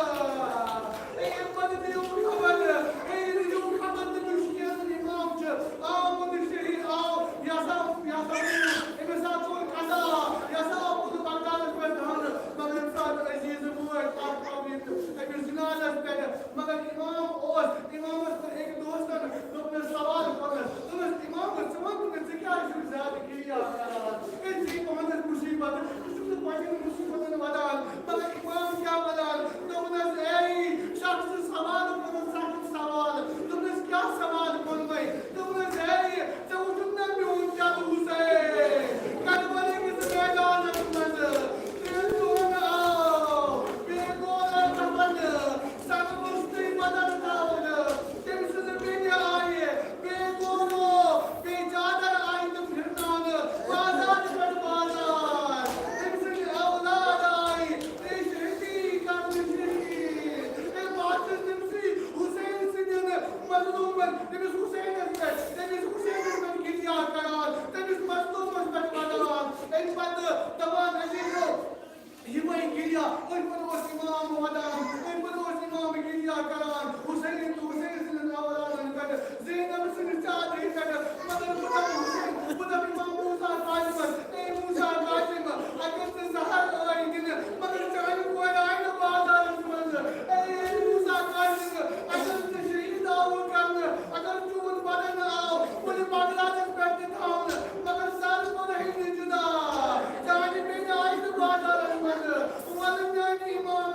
اے، اَمہِ پتہٕ دِیِو خبر، اے، یہِ دِیِو خبر تہٕ مُشکِل اِمام چھُ آمُت شہیٖد، آو، یہِ ہسا، یہِ ہسا، أمِس ہسا کوٚر قضا، یہِ ہسا آو پوٚتُس بغدادس پٮ۪ٹھ دھرنہٕ، مگر ییٚمہِ ساتہٕ عزیٖز وٲتۍ اَتھ قبرِ تہٕ أمِس جنازس پٮ۪ٹھ، مگر اِمام اوس، اِمامس کوٚر أکۍ دوستن، دوٚپنس سوال کوٚرنس، دوٚپنس، "اِمام، ژٕ وَن تہٕ مےٚ، ژٕ کیٛازِ چھُکھ زیادٕ کران؟ ہے، ژٕ پانس مُصیبت، ژٕ چھُکھ نہٕ باقین مُصیبتن وَدان، مگر اِمام کیٛاہ وَدان؟" دوٚپنس، اے شخص، سوال کوٚرُتھ سخت سوال۔ دوٚپنس، کیٛاہ سوال کوٚرمَے؟ دوٚپنس، اے، ژےٚ وُچھُتھ نا میون جد حسین کربلہٕ کِس میدانس منٛز؟ ترٛٮ۪ن دۄہن آو بے گورا کفن، سرٕ روٚستُے بدن تھاونہٕ۔ تٔمۍ سٕنٛزٕ بیٚنہِ آیہِ بے گورو، بے چادر آیہِ تِم پھِرناونہٕ بازار پٮ۪ٹھ بازار۔ تٔمۍ سٕنٛدۍ اولاد آیہِ تریشہِ ہٕنٛدی کرنہٕ شہیٖد۔ تہٕ بہٕ حظ چھُس تٔمۍ سٕے حسین سٕنٛدٮ۪ن مظلوٗمن، تٔمِس حسینس پٮ۪ٹھ، تٔمِس حسینس پٮ۪ٹھ گِریہ کران، تٔمِس مظلوٗمس پٮ۪ٹھ ودان۔ تَمہِ پتہٕ دپان، عزیٖزو، یِمے گِریہ، أتھۍ پٮ۪ٹھ اوس اِمام ودان، أتھۍ پٮ۪ٹھ اوس اِمام گِریہ کران، حسین تہٕ حسین سٕنٛدٮ۪ن اولادن پٮ۪ٹھ، زینب سٕنٛدِ چادرِ پٮ۪ٹھ۔ مگر بہٕ دَپہٕ حسین، بہٕ دَپہٕ اِمام موسیٰ کاظمس، اے موسیٰ کاظم، اگر ژٕ زہر ٲے دِنہٕ، مگر چانہِ کورِ آیہِ نہٕ بازارس منٛز۔ اے موسیٰ کاظم، اگر ژٕ شہیٖد آوُکھ کرنہٕ، اگر چون بدن آو کُنہِ بغدادس پٮ۪ٹھ تہِ تھاونہٕ، مگر سر کوٚرہے نہٕ جُدا۔ چانہِ بیٚنہِ آیہِ نہٕ بازارس منٛز۔ وَلہٕ میانہِ اِمام،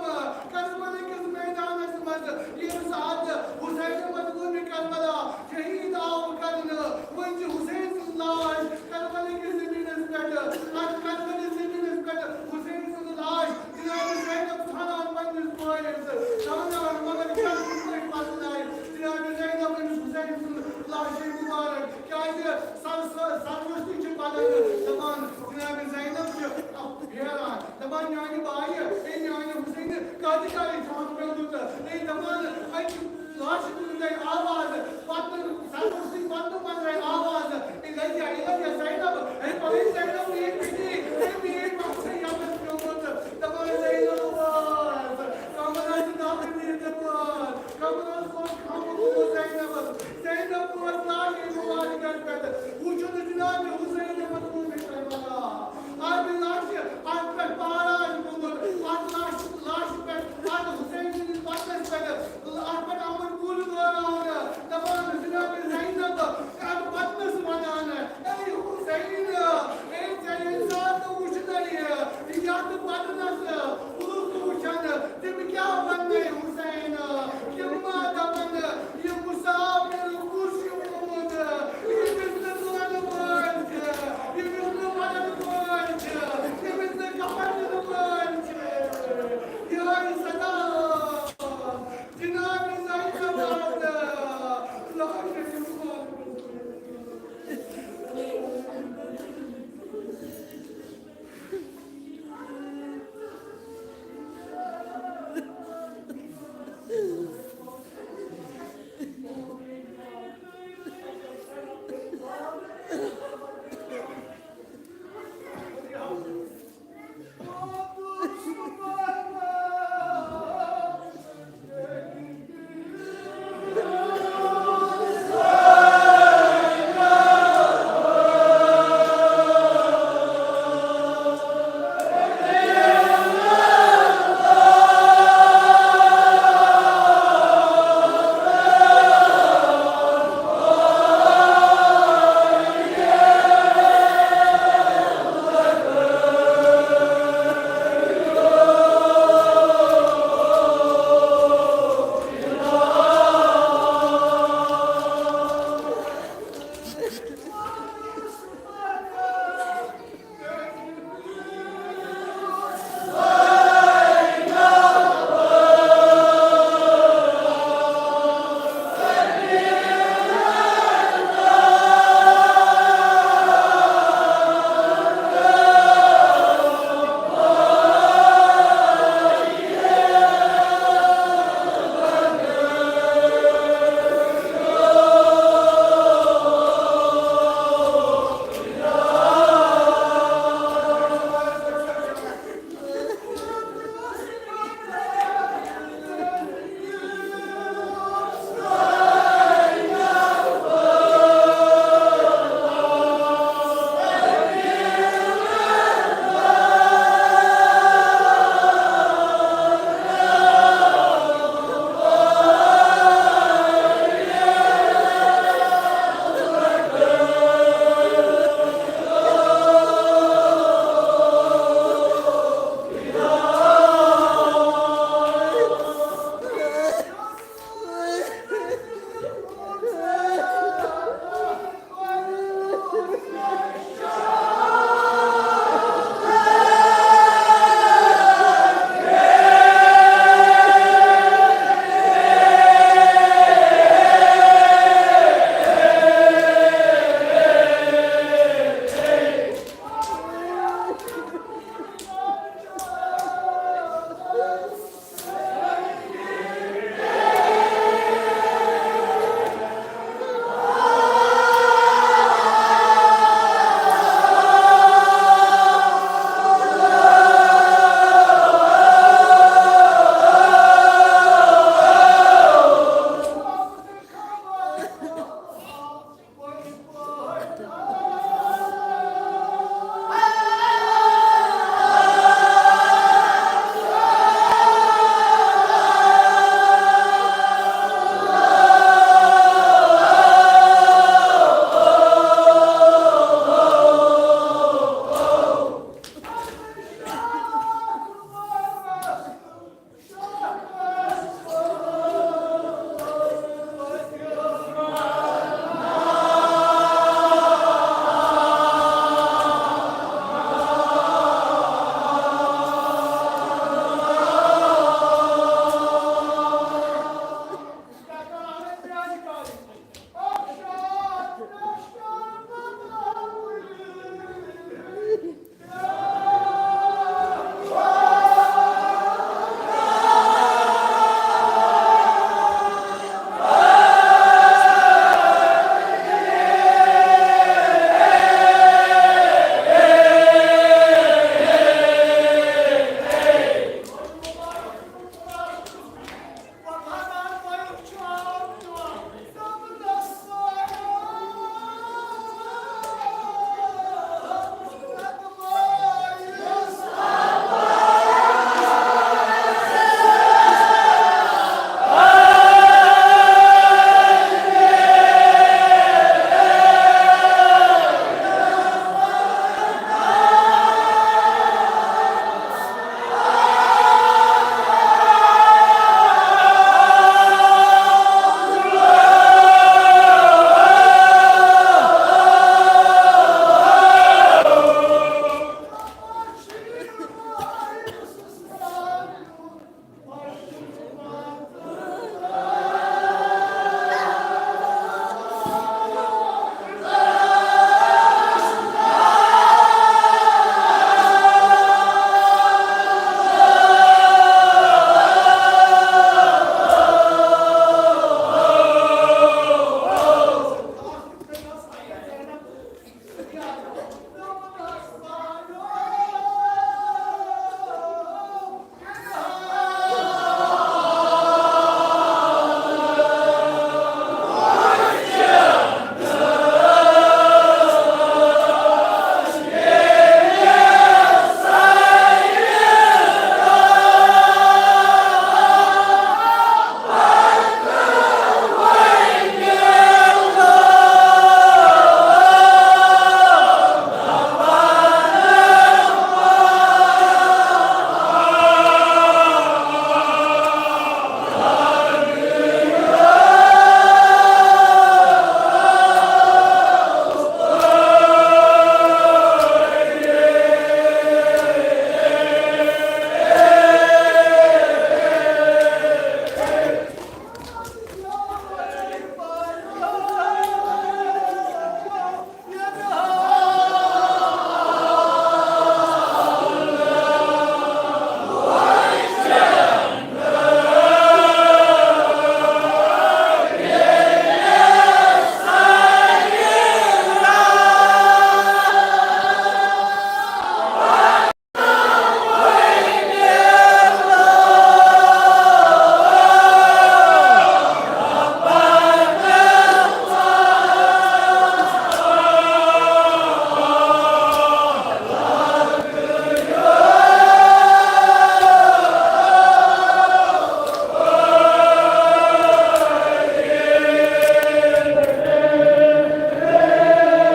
کربلہٕ کِس میدانس منٛز ییٚمہِ ساتہٕ حسین مظلوٗمِ کربلا شہیٖد آو کرنہٕ، وۄنۍ چھِ حسین سٕنٛز لاش کربلہٕ کِس زٔمیٖنس پٮ۪ٹھ، اَتھ کربلہٕ زٔمیٖنس پٮ۪ٹھ حسین سٕنٛز لاش جناب زینب ژھانڈان پننِس بٲیِس، ژھانڈان، مگر کیٛاہ کِتھ پٲٹھۍ پسناوِ جناب زینب أمِس حسین سٕنٛز لاشے مُبارک؟ کیٛازِ سر-، سر-، سرپرستی چھِ پتہٕ دپان، جناب زینب چھِ پھیران، دپان، میانہِ بایہِ، اے میانہِ حسینہِ، کتھ جایہِ چھُ پیوٚمُت؟ اے دپان، اتہِ لاشہِ تُلہِ گٔے آواز، پتہٕ سرپرستی پتہٕ منٛز آیہِ آواز،